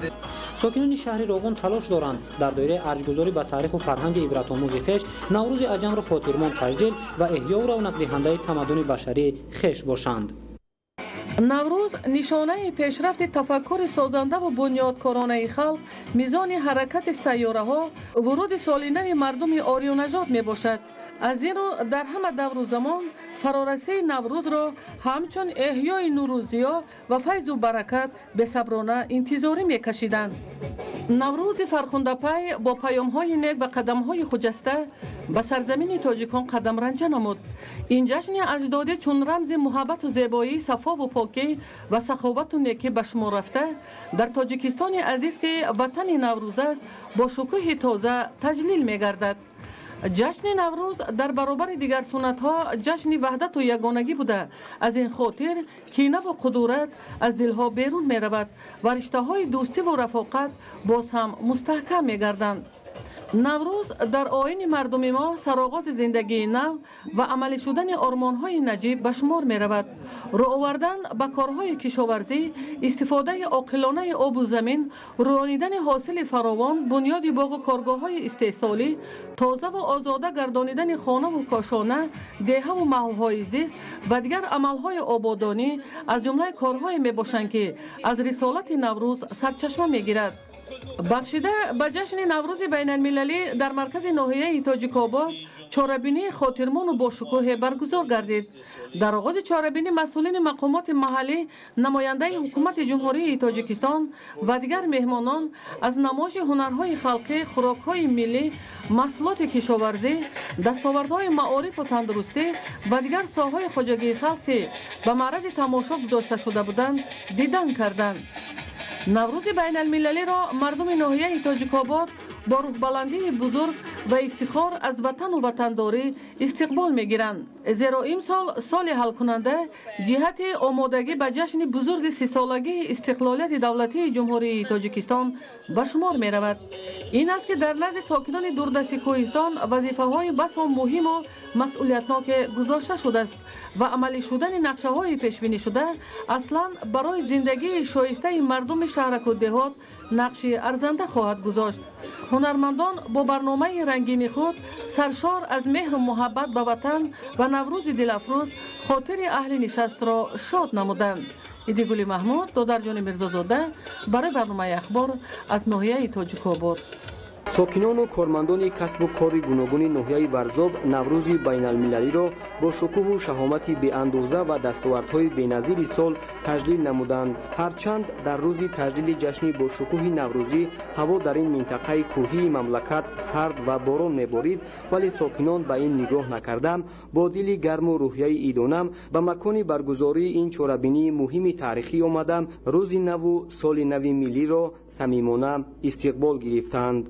Сокинони шаҳри Роғун талош доранд дар доираи арҷгузорӣ ба таъриху фарҳанги ибратомӯзи хеш Наврӯзи аҷамро хотирмон таҷлил ва эҳёву равнақдиҳандаи тамаддуни башарии хеш бошанд. Наврӯз нишонаи пешрафти тафаккури созандаву бунёдкоронаи халқ, мизони ҳаракати сайёраҳо, вуруди соли нави мардуми ориёнажод мебошад. Аз ин рӯ дар ҳама давру замон фарорасии Наврӯзро ҳамчун эҳёи нуру зиё ва файзу баракат бесаброна интизорӣ мекашиданд. Наврӯзи фархундапай бо паёмҳои нек ва қадамҳои хуҷаста ба сарзамини тоҷикон қадамранҷа намуд. Ин ҷашни аҷдодӣ чун рамзи муҳаббату зебоӣ, сафову покӣ ва саховату некӣ ба шумор рафта, дар Тоҷикистони азиз, ки ватани Наврӯз аст, бо шукӯҳи тоза таҷлил мегардад. Ҷашни Наврӯз дар баробари дигар суннатҳо ҷашни ваҳдату ягонагӣ буда, аз ин хотир кинаву қудурат аз дилҳо берун меравад ва риштаҳои дӯстиву рафоқат боз ҳам мустаҳкам мегарданд. Наврӯз дар оини мардуми мо сароғози зиндагии нав ва амалӣ шудани ормонҳои наҷиб ба шумор меравад. Рӯ овардан ба корҳои кишоварзӣ, истифодаи оқилонаи обу замин, рӯёнидани ҳосили фаровон, бунёди боғу коргоҳҳои истеҳсолӣ, тозаву озода гардонидани хонаву кошона, деҳаву маҳалҳои зист ва дигар амалҳои ободонӣ аз ҷумлаи корҳое мебошанд, ки аз рисолати Наврӯз сарчашма мегирад. Бахшида ба ҷашни Наврӯзи байналмилалӣ дар маркази ноҳияи Тоҷикобод чорабинии хотирмону бошукӯҳе баргузор гардид. Дар оғози чорабинӣ масъулини мақомоти маҳаллӣ, намояндаи ҳукумати Ҷумҳурии Тоҷикистон ва дигар меҳмонон аз намоиши ҳунарҳои халқӣ, хӯрокҳои миллӣ, маҳсулоти кишоварзӣ, дастовардҳои маорифу тандурустӣ ва дигар соҳаҳои хоҷагии халқ, ки ба маърази тамошо гузошта шуда буданд, дидан карданд. Наврӯзи байналмилалиро мардуми ноҳияи Тоҷикобод бо рӯҳбаландии бузург ва ифтихор аз ватану ватандорӣ истиқбол мегиранд, зеро имсол соли ҳалкунанда ҷиҳати омодагӣ ба ҷашни бузурги 30-солагии истиқлолияти давлатии Ҷумҳурии Тоҷикистон ба шумор меравад. Ин аст, ки дар назди сокинони дурдасти кӯҳистон вазифаҳои басо муҳиму масъулиятноке гузошта шудааст ва амалӣ шудани нақшаҳои пешбинишуда аслан барои зиндагии шоистаи мардуми шаҳраку деҳот нақши арзанда хоҳад гузошт. Ҳунармандон бо барномаи рангини худ, саршор аз меҳру муҳаббат ба ватан ва Наврӯзи дилафрӯз, хотири аҳли нишастро шод намуданд. Идигули Маҳмуд, Додарҷони Мирзозода барои барномаи Ахбор аз ноҳияи Тоҷикобод. Сокинону кормандони касбу кори гуногуни ноҳияи Варзоб Наврӯзи байналмилалиро бо шукӯҳу шаҳомати беандоза ва дастовардҳои беназири сол таҷлил намуданд. Ҳарчанд дар рӯзи таҷлили ҷашни бошукӯҳи наврӯзӣ ҳаво дар ин минтақаи кӯҳии мамлакат сард ва борон меборид, вале сокинон ба ин нигоҳ накарда, бо дили гарму рӯҳияи идона ба макони баргузории ин чорабинии муҳими таърихӣ омада, рӯзи наву соли нави миллиро самимона истиқбол гирифтанд.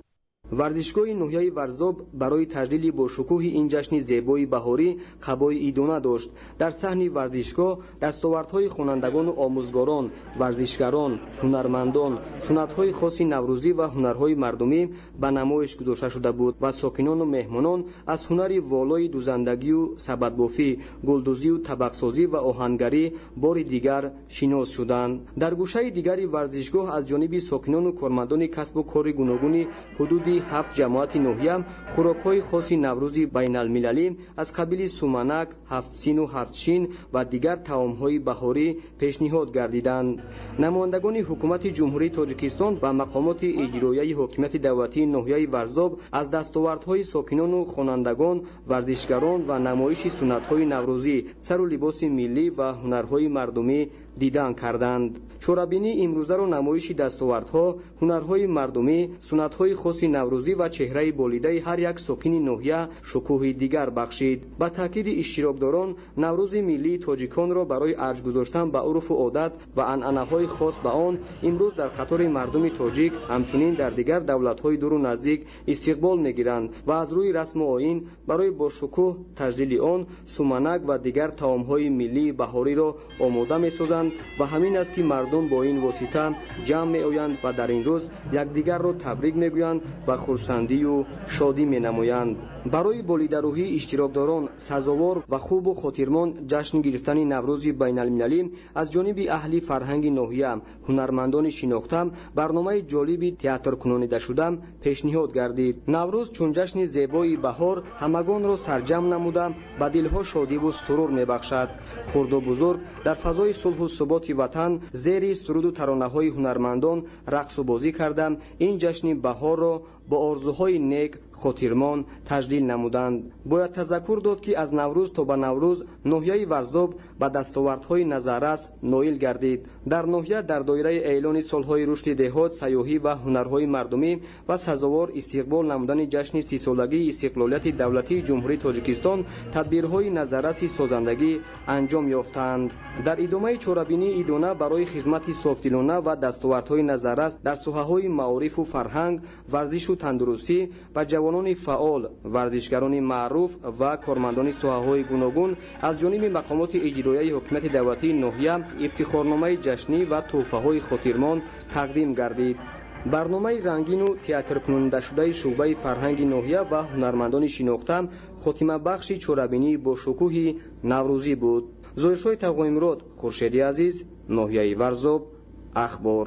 Варзишгоҳи ноҳияи Варзоб барои таҷлили бошукӯҳи ин ҷашни зебои баҳорӣ қабои идона дошт. Дар саҳни варзишгоҳ дастовардҳои хонандагону омӯзгорон, варзишгарон, ҳунармандон, суннатҳои хоси наврӯзӣ ва ҳунарҳои мардумӣ ба намоиш гузошта шуда буд ва сокинону меҳмонон аз ҳунари волои дузандагию сабадбофӣ, гулдӯзию табақсозӣ ва оҳангарӣ бори дигар шинос шуданд. Дар гӯшаи дигари варзишгоҳ аз ҷониби сокинону кормандони касбу кори гуногуни ҳудуди 7 ҷамоати ноҳия хӯрокҳои хоси наврӯзи байналмилалӣ аз қабили суманак, ҳафтсину ҳафтшин ва дигар таомҳои баҳорӣ пешниҳод гардиданд. Намояндагони ҳукумати Ҷумҳурии Тоҷикистон ва мақомоти иҷроияи ҳокимияти давлатии ноҳияи Варзоб аз дастовардҳои сокинону хонандагон, варзишгарон ва намоиши суннатҳои наврӯзӣ, сару либоси миллӣ ва ҳунарҳои мардумӣ дидан карданд. Чорабинии имрӯзаро намоиши дастовардҳо, ҳунарҳои мардумӣ, суннатҳои хоси наврӯзӣ ва чеҳраи болидаи ҳар як сокини ноҳия шукӯҳи дигар бахшид. Ба таъкиди иштирокдорон, Наврӯзи миллии тоҷиконро барои арҷ гузоштан ба урфу одат ва анъанаҳои хос ба он имрӯз дар қатори мардуми тоҷик, ҳамчунин дар дигар давлатҳои дуру наздик истиқбол мегиранд ва аз рӯи расму оин барои бошукӯҳ таҷлили он суманак ва дигар таомҳои миллии баҳориро омода месозанд ва ҳамин аст, ки мардум бо ин восита ҷамъ меоянд ва дар ин рӯз якдигарро табрик мегӯянд ва хурсандию шодӣ менамоянд. Барои болидарӯҳии иштирокдорон сазовор ва хубу хотирмон ҷашн гирифтани Наврӯзи байналмилалӣ аз ҷониби аҳли фарҳанги ноҳия, ҳунармандони шинохта барномаи ҷолиби театркунонидашуда пешниҳод гардид. Наврӯз чун ҷашни зебои баҳор ҳамагонро сарҷамъ намуда ба дилҳо шодиву сурур мебахшад. Хурду бузург дар фазои сулҳу суботи ватан зери суруду таронаҳои ҳунармандон рақсу бозӣ карда, ин ҷашни баҳорро бо орзуҳои нек хотирмон таҷлил намуданд. Бояд тазаккур дод, ки аз Наврӯз то ба Наврӯз ноҳияи Варзоб ба дастовардҳои назаррас ноил гардид. Дар ноҳия дар доираи эълони солҳои рушди деҳот, сайёҳӣ ва ҳунарҳои мардумӣ ва сазовор истиқбол намудани ҷашни 30-солагии истиқлолияти давлатии Ҷумҳурии Тоҷикистон тадбирҳои назарраси созандагӣ анҷом ёфтанд. Дар идомаи чорабинии идона барои хизмати софдилона ва дастовардҳои назаррас дар соҳаҳои маорифу фарҳанг, варзишу тандурустӣ ба ҷавонони фаъол, варзишгарони маъруф ва кормандони соҳаҳои гуногун аз ҷониби мақомоти иҷроияи ҳокимияти давлатии ноҳия ифтихорномаи ҷашнӣ ва тӯҳфаҳои хотирмон тақдим гардид. Барномаи рангину театркунандашудаи шӯъбаи фарҳанги ноҳия ва ҳунармандони шинохта хотимабахши чорабинии бошукӯҳи наврӯзӣ буд. Зоҳиршоҳи Тағоимурод, Хуршеди Азиз, ноҳияи Варзоб, Ахбор.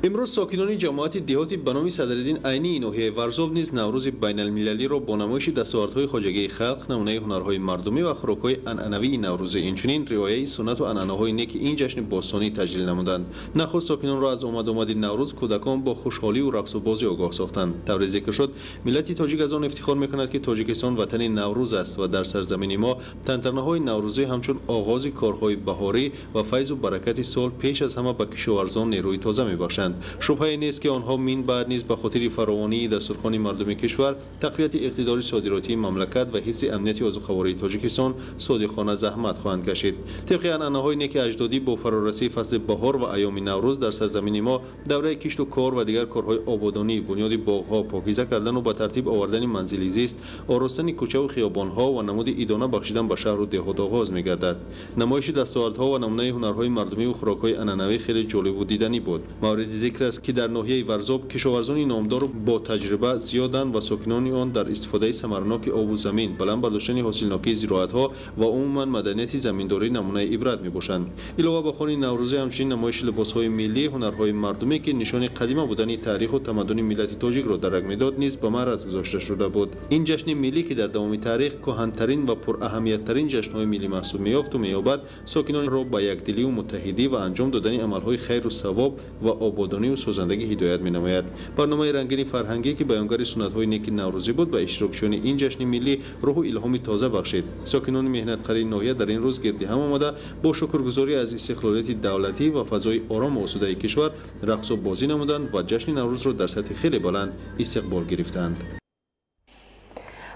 Имрӯз сокинони ҷамоати деҳоти ба номи Садриддин Айнии ноҳияи Варзоб низ Наврӯзи байналмилалиро бо намоиши дастовардҳои хоҷагии халқ, намунаи ҳунарҳои мардумӣ ва хӯрокҳои анъанавии наврӯзӣ, инчунин риояи суннату анъанаҳои неки ин ҷашни бостонӣ таҷлил намуданд. Нахуст сокинонро аз омадомади Наврӯз кӯдакон бо хушҳолию рақсу бозӣ огоҳ сохтанд. Тавре зикр шуд, миллати тоҷик аз он ифтихор мекунад, ки Тоҷикистон ватани Наврӯз аст ва дар сарзамини мо тантанаҳои наврӯзӣ ҳамчун оғози корҳои баҳорӣ ва файзу баракати сол пеш аз ҳама ба кишоварзон нерӯи тоза мебахшанд. Шубҳае нест, ки онҳо мин баъд низ ба хотири фаровонии дастурхони мардуми кишвар, тақвияти иқтидори содиротии мамлакат ва ҳифзи амнияти озуқавории Тоҷикистон содиқона заҳмат хоҳанд кашид. Тибқи анъанаҳои неки аҷдодӣ бо фарорасии фасли баҳор ва айёми Наврӯз дар сарзамини мо давраи кишту кор ва дигар корҳои ободонӣ, бунёди боғҳо, покиза кардану ба тартиб овардани манзили зист, оростани кӯчаву хиёбонҳо ва намуди идона бахшидан ба шаҳру деҳот оғоз мегардад. Намоиши дастовардҳо ва намунаи ҳунарҳои мардумиву хӯрокҳои анъанавӣ хеле ҷолибу диданӣ буд. Мавриди зикр аст, ки дар ноҳияи Варзоб кишоварзони номдору бо таҷриба зиёданд ва сокинони он дар истифодаи самараноки обу замин, баланд бардоштани ҳосилнокии зироатҳо ва умуман маданияти заминдорӣ намунаи ибрат мебошанд. Илова ба хони наврӯзӣ ҳамчунин намоиши либосҳои миллӣ, ҳунарҳои мардумӣ, ки нишони қадима будани таъриху тамаддуни миллати тоҷикро дарак медод, низ ба маъраз гузошта шуда буд. Ин ҷашни миллӣ, ки дар давоми таърих кӯҳантарин ва пураҳамияттарин ҷашнҳои миллӣ маҳсуб меёфту меёбад, сокинонро ба якдилию муттаҳидӣ ва анҷом додани амалҳои хайру савоб ва ободонию созандагӣ ҳидоят менамояд. Барномаи рангини фарҳангӣ, ки баёнгари суннатҳои неки наврӯзӣ буд, ба иштирокчиёни ин ҷашни миллӣ рӯҳу илҳоми тоза бахшид. Сокинони меҳнатқари ноҳия дар ин рӯз гирди ҳам омада бо шукргузорӣ аз истиқлолияти давлатӣ ва фазои орому осудаи кишвар рақсу бозӣ намуданд ва ҷашни Наврӯзро дар сатҳи хеле баланд истиқбол гирифтанд.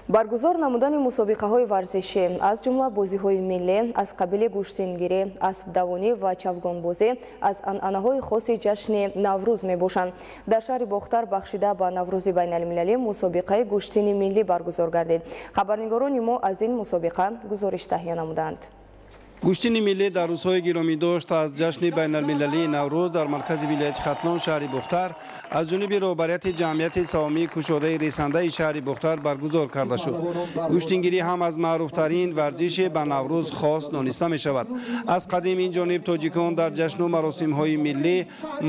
Баргузор намудани мусобиқаҳои варзишӣ, аз ҷумла бозиҳои миллӣ аз қабили гӯштингирӣ, аспдавонӣ ва чавгонбозӣ аз анъанаҳои хоси ҷашни Наврӯз мебошанд. Дар шаҳри Бохтар бахшида ба Наврӯзи байналмилалӣ мусобиқаи гӯштини миллӣ баргузор гардид. Хабарнигорони мо аз ин мусобиқа гузориш таҳия намуданд. Гӯштини миллӣ дар рӯзҳои гиромидошт аз ҷашни байналмилалии Наврӯз дар маркази вилояти Хатлон, шаҳри Бохтар, аз ҷониби роҳбарияти ҷамъияти савомии кушодаи ресандаи шаҳри Бохтар баргузор карда шуд. Гӯштингирӣ ҳам аз маъруфтарин варзише ба Наврӯз хос дониста мешавад. Аз қадим ин ҷониб тоҷикон дар ҷашну маросимҳои миллӣ,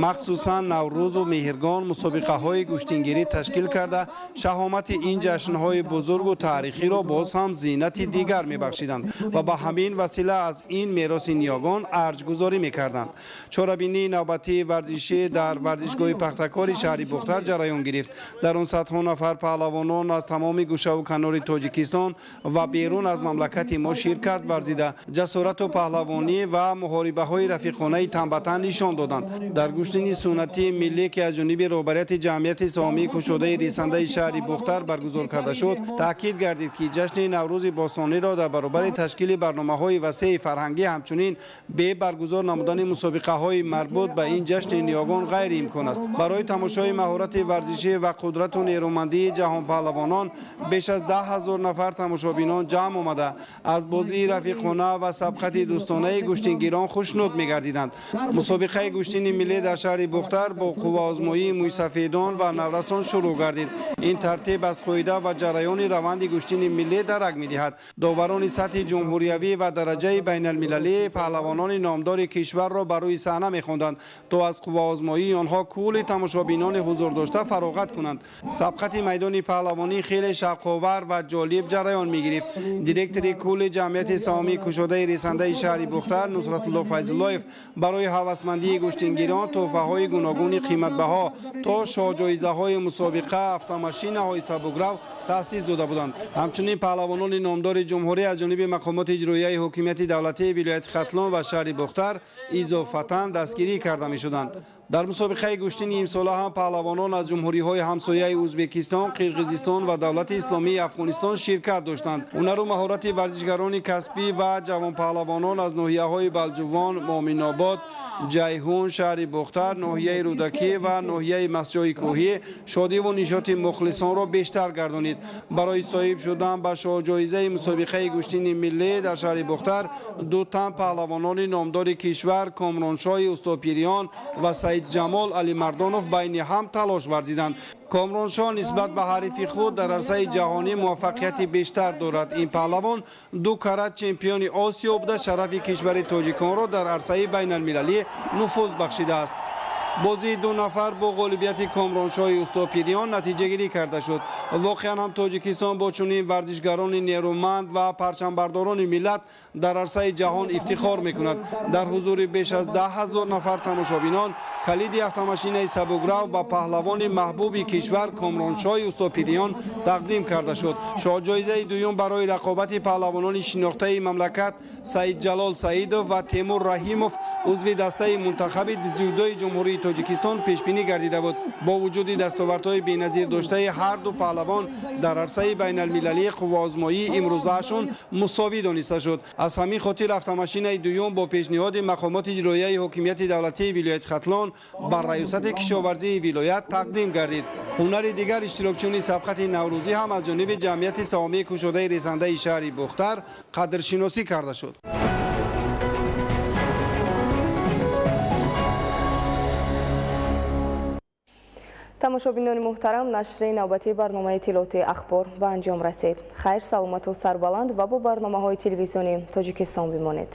махсусан Наврӯзу Меҳргон, мусобиқаҳои гӯштингирӣ ташкил карда, шаҳомати ин ҷашнҳои бузургу таърихиро боз ҳам зинати дигар мебахшиданд ва ба ҳамин васила аз ин мероси ниёгон арҷгузорӣ мекарданд. Чорабинии навбатии варзишӣ дар варзишгоҳи Пахтакори шаҳри Бохтар ҷараён гирифт. Дар он садҳо нафар паҳлавонон аз тамоми гӯшаву канори Тоҷикистон ва берун аз мамлакати мо ширкат варзида, ҷасорату паҳлавонӣ ва муҳорибаҳои рафиқонаи танбатан нишон доданд. Дар гӯштини суннатии миллӣ, ки аз ҷониби роҳбарияти ҷамъияти савомии кушодаи ресандаи шаҳри Бохтар баргузор карда шуд, таъкид гардид, ки ҷашни Наврӯзи бостониро дар баробари ташкили барномаҳои васеи фарҳангӣ ҳамчунин бе баргузор намудани мусобиқаҳои марбут ба ин ҷашни ниёгон ғайриимкон аст. Барои тамошои маҳорати варзишӣ ва қудрату нерӯмандии ҷаҳонпаҳлавонон беш аз 10 000 нафар тамошобинон ҷамъ омада, аз бозии рафиқона ва сабқати дӯстонаи гӯштингирон хушнуд мегардиданд. Мусобиқаи гӯштини миллӣ дар шаҳри Бохтар бо қувваозмоии мӯйсафедон ва наврасон шурӯъ гардид. Ин тартиб аз қоида ва ҷараёни раванди гӯштини миллӣ дарак медиҳад. Доварони сатҳи ҷумҳуриявӣ ва дараҷаи байналмилалӣ паҳлавонони номдори кишварро ба рӯи саҳна мехонданд, то аз қувваозмоии онҳо кулли тамошобинони ҳузурдошта фароғат кунанд. Сабқати майдони паҳлавонӣ хеле шавқовар ва ҷолиб ҷараён мегирифт. Директори кулли ҷамъияти саҳомии кушодаи ресандаи шаҳри Бухтар Нусратулло Файзуллоев барои ҳавасмандии гӯштингирон тӯҳфаҳои гуногуни қиматбаҳо то шоҳҷоизаҳои мусобиқа, автомашинаҳои сабукрав таъсис дода буданд. Ҳамчунин паҳлавонони номдори ҷумҳурӣ аз ҷониби мақомоти иҷроияи ҳокимияти давлатии вилояти Хатлон ва шаҳри Бухтар изофатан дастгирӣ карда мешуданд. Дар мусобиқаи гӯштини имсола ҳам паҳлавонон аз ҷумҳуриҳои ҳамсояи Ӯзбекистон, Қирғизистон ва давлати исломии Афғонистон ширкат доштанд. Ҳунару маҳорати варзишгарони касбӣ ва ҷавонпаҳлавонон аз ноҳияҳои Балҷувон, Моминобод, Ҷайҳун, шаҳри Бухтар, ноҳияи Рӯдакӣ ва ноҳияи Масҷои Кӯҳӣ шодиву нишоти мухлисонро бештар гардонид. Барои соҳиб шудан ба шоҳҷоизаи мусобиқаи гӯштини миллӣ дар шаҳри Бухтар ду тан паҳлавонони номдори кишвар Комроншоҳи Устопириён ва Саидҷамол Алимардонов байни ҳам талош варзиданд. Комроншоҳ нисбат ба ҳарифи худ дар арсаи ҷаҳонӣ муваффақияти бештар дорад. Ин паҳлавон ду карат чемпиони Осиё буда, шарафи кишвари тоҷиконро дар арсаи байналмилалӣ нуфуз бахшидааст. Бозии ду нафар бо ғолибияти Комроншоҳи Устопириён натиҷагирӣ карда шуд. Воқеан ҳам Тоҷикистон бо чунин варзишгарони нерӯманд ва парчамбардорони миллат дар арсаи ҷаҳон ифтихор мекунад. Дар ҳузури беш аз 10 000 нафар тамошобинон калиди автомашинаи сабукрав ба паҳлавони маҳбуби кишвар Комроншоҳи Устопириён тақдим карда шуд. Шоҳҷоизаи дуюм барои рақобати паҳлавонони шинохтаи мамлакат Саидҷалол Саидов ва Темур Раҳимов, узви дастаи мунтахаби дзюдои ҷумҳурии Тоҷикистон пешбинӣ гардида буд. Бо вуҷуди дастовардҳои беназир доштаи ҳар ду паҳлавон дар арсаи байналмилалии қувваозмоии имрӯзаашон мусовӣ дониста шуд. Аз ҳамин хотир автомашинаи дуюм бо пешниҳоди мақомоти иҷроияи ҳокимияти давлатии вилояти Хатлон ба раёсати кишоварзии вилоят тақдим гардид. Ҳунари дигар иштирокчиёни сабқати наврӯзӣ ҳам аз ҷониби ҷамъияти саҳомии кушодаи ресандаи шаҳри Бухтар қадршиносӣ карда шуд. Тамошобинони муҳтарам, нашри навбатии барномаи иттилоотии ахбор ба анҷом расид. Хайр, саломату сарбаланд ва бо барномаҳои телевизиони Тоҷикистон бимонед.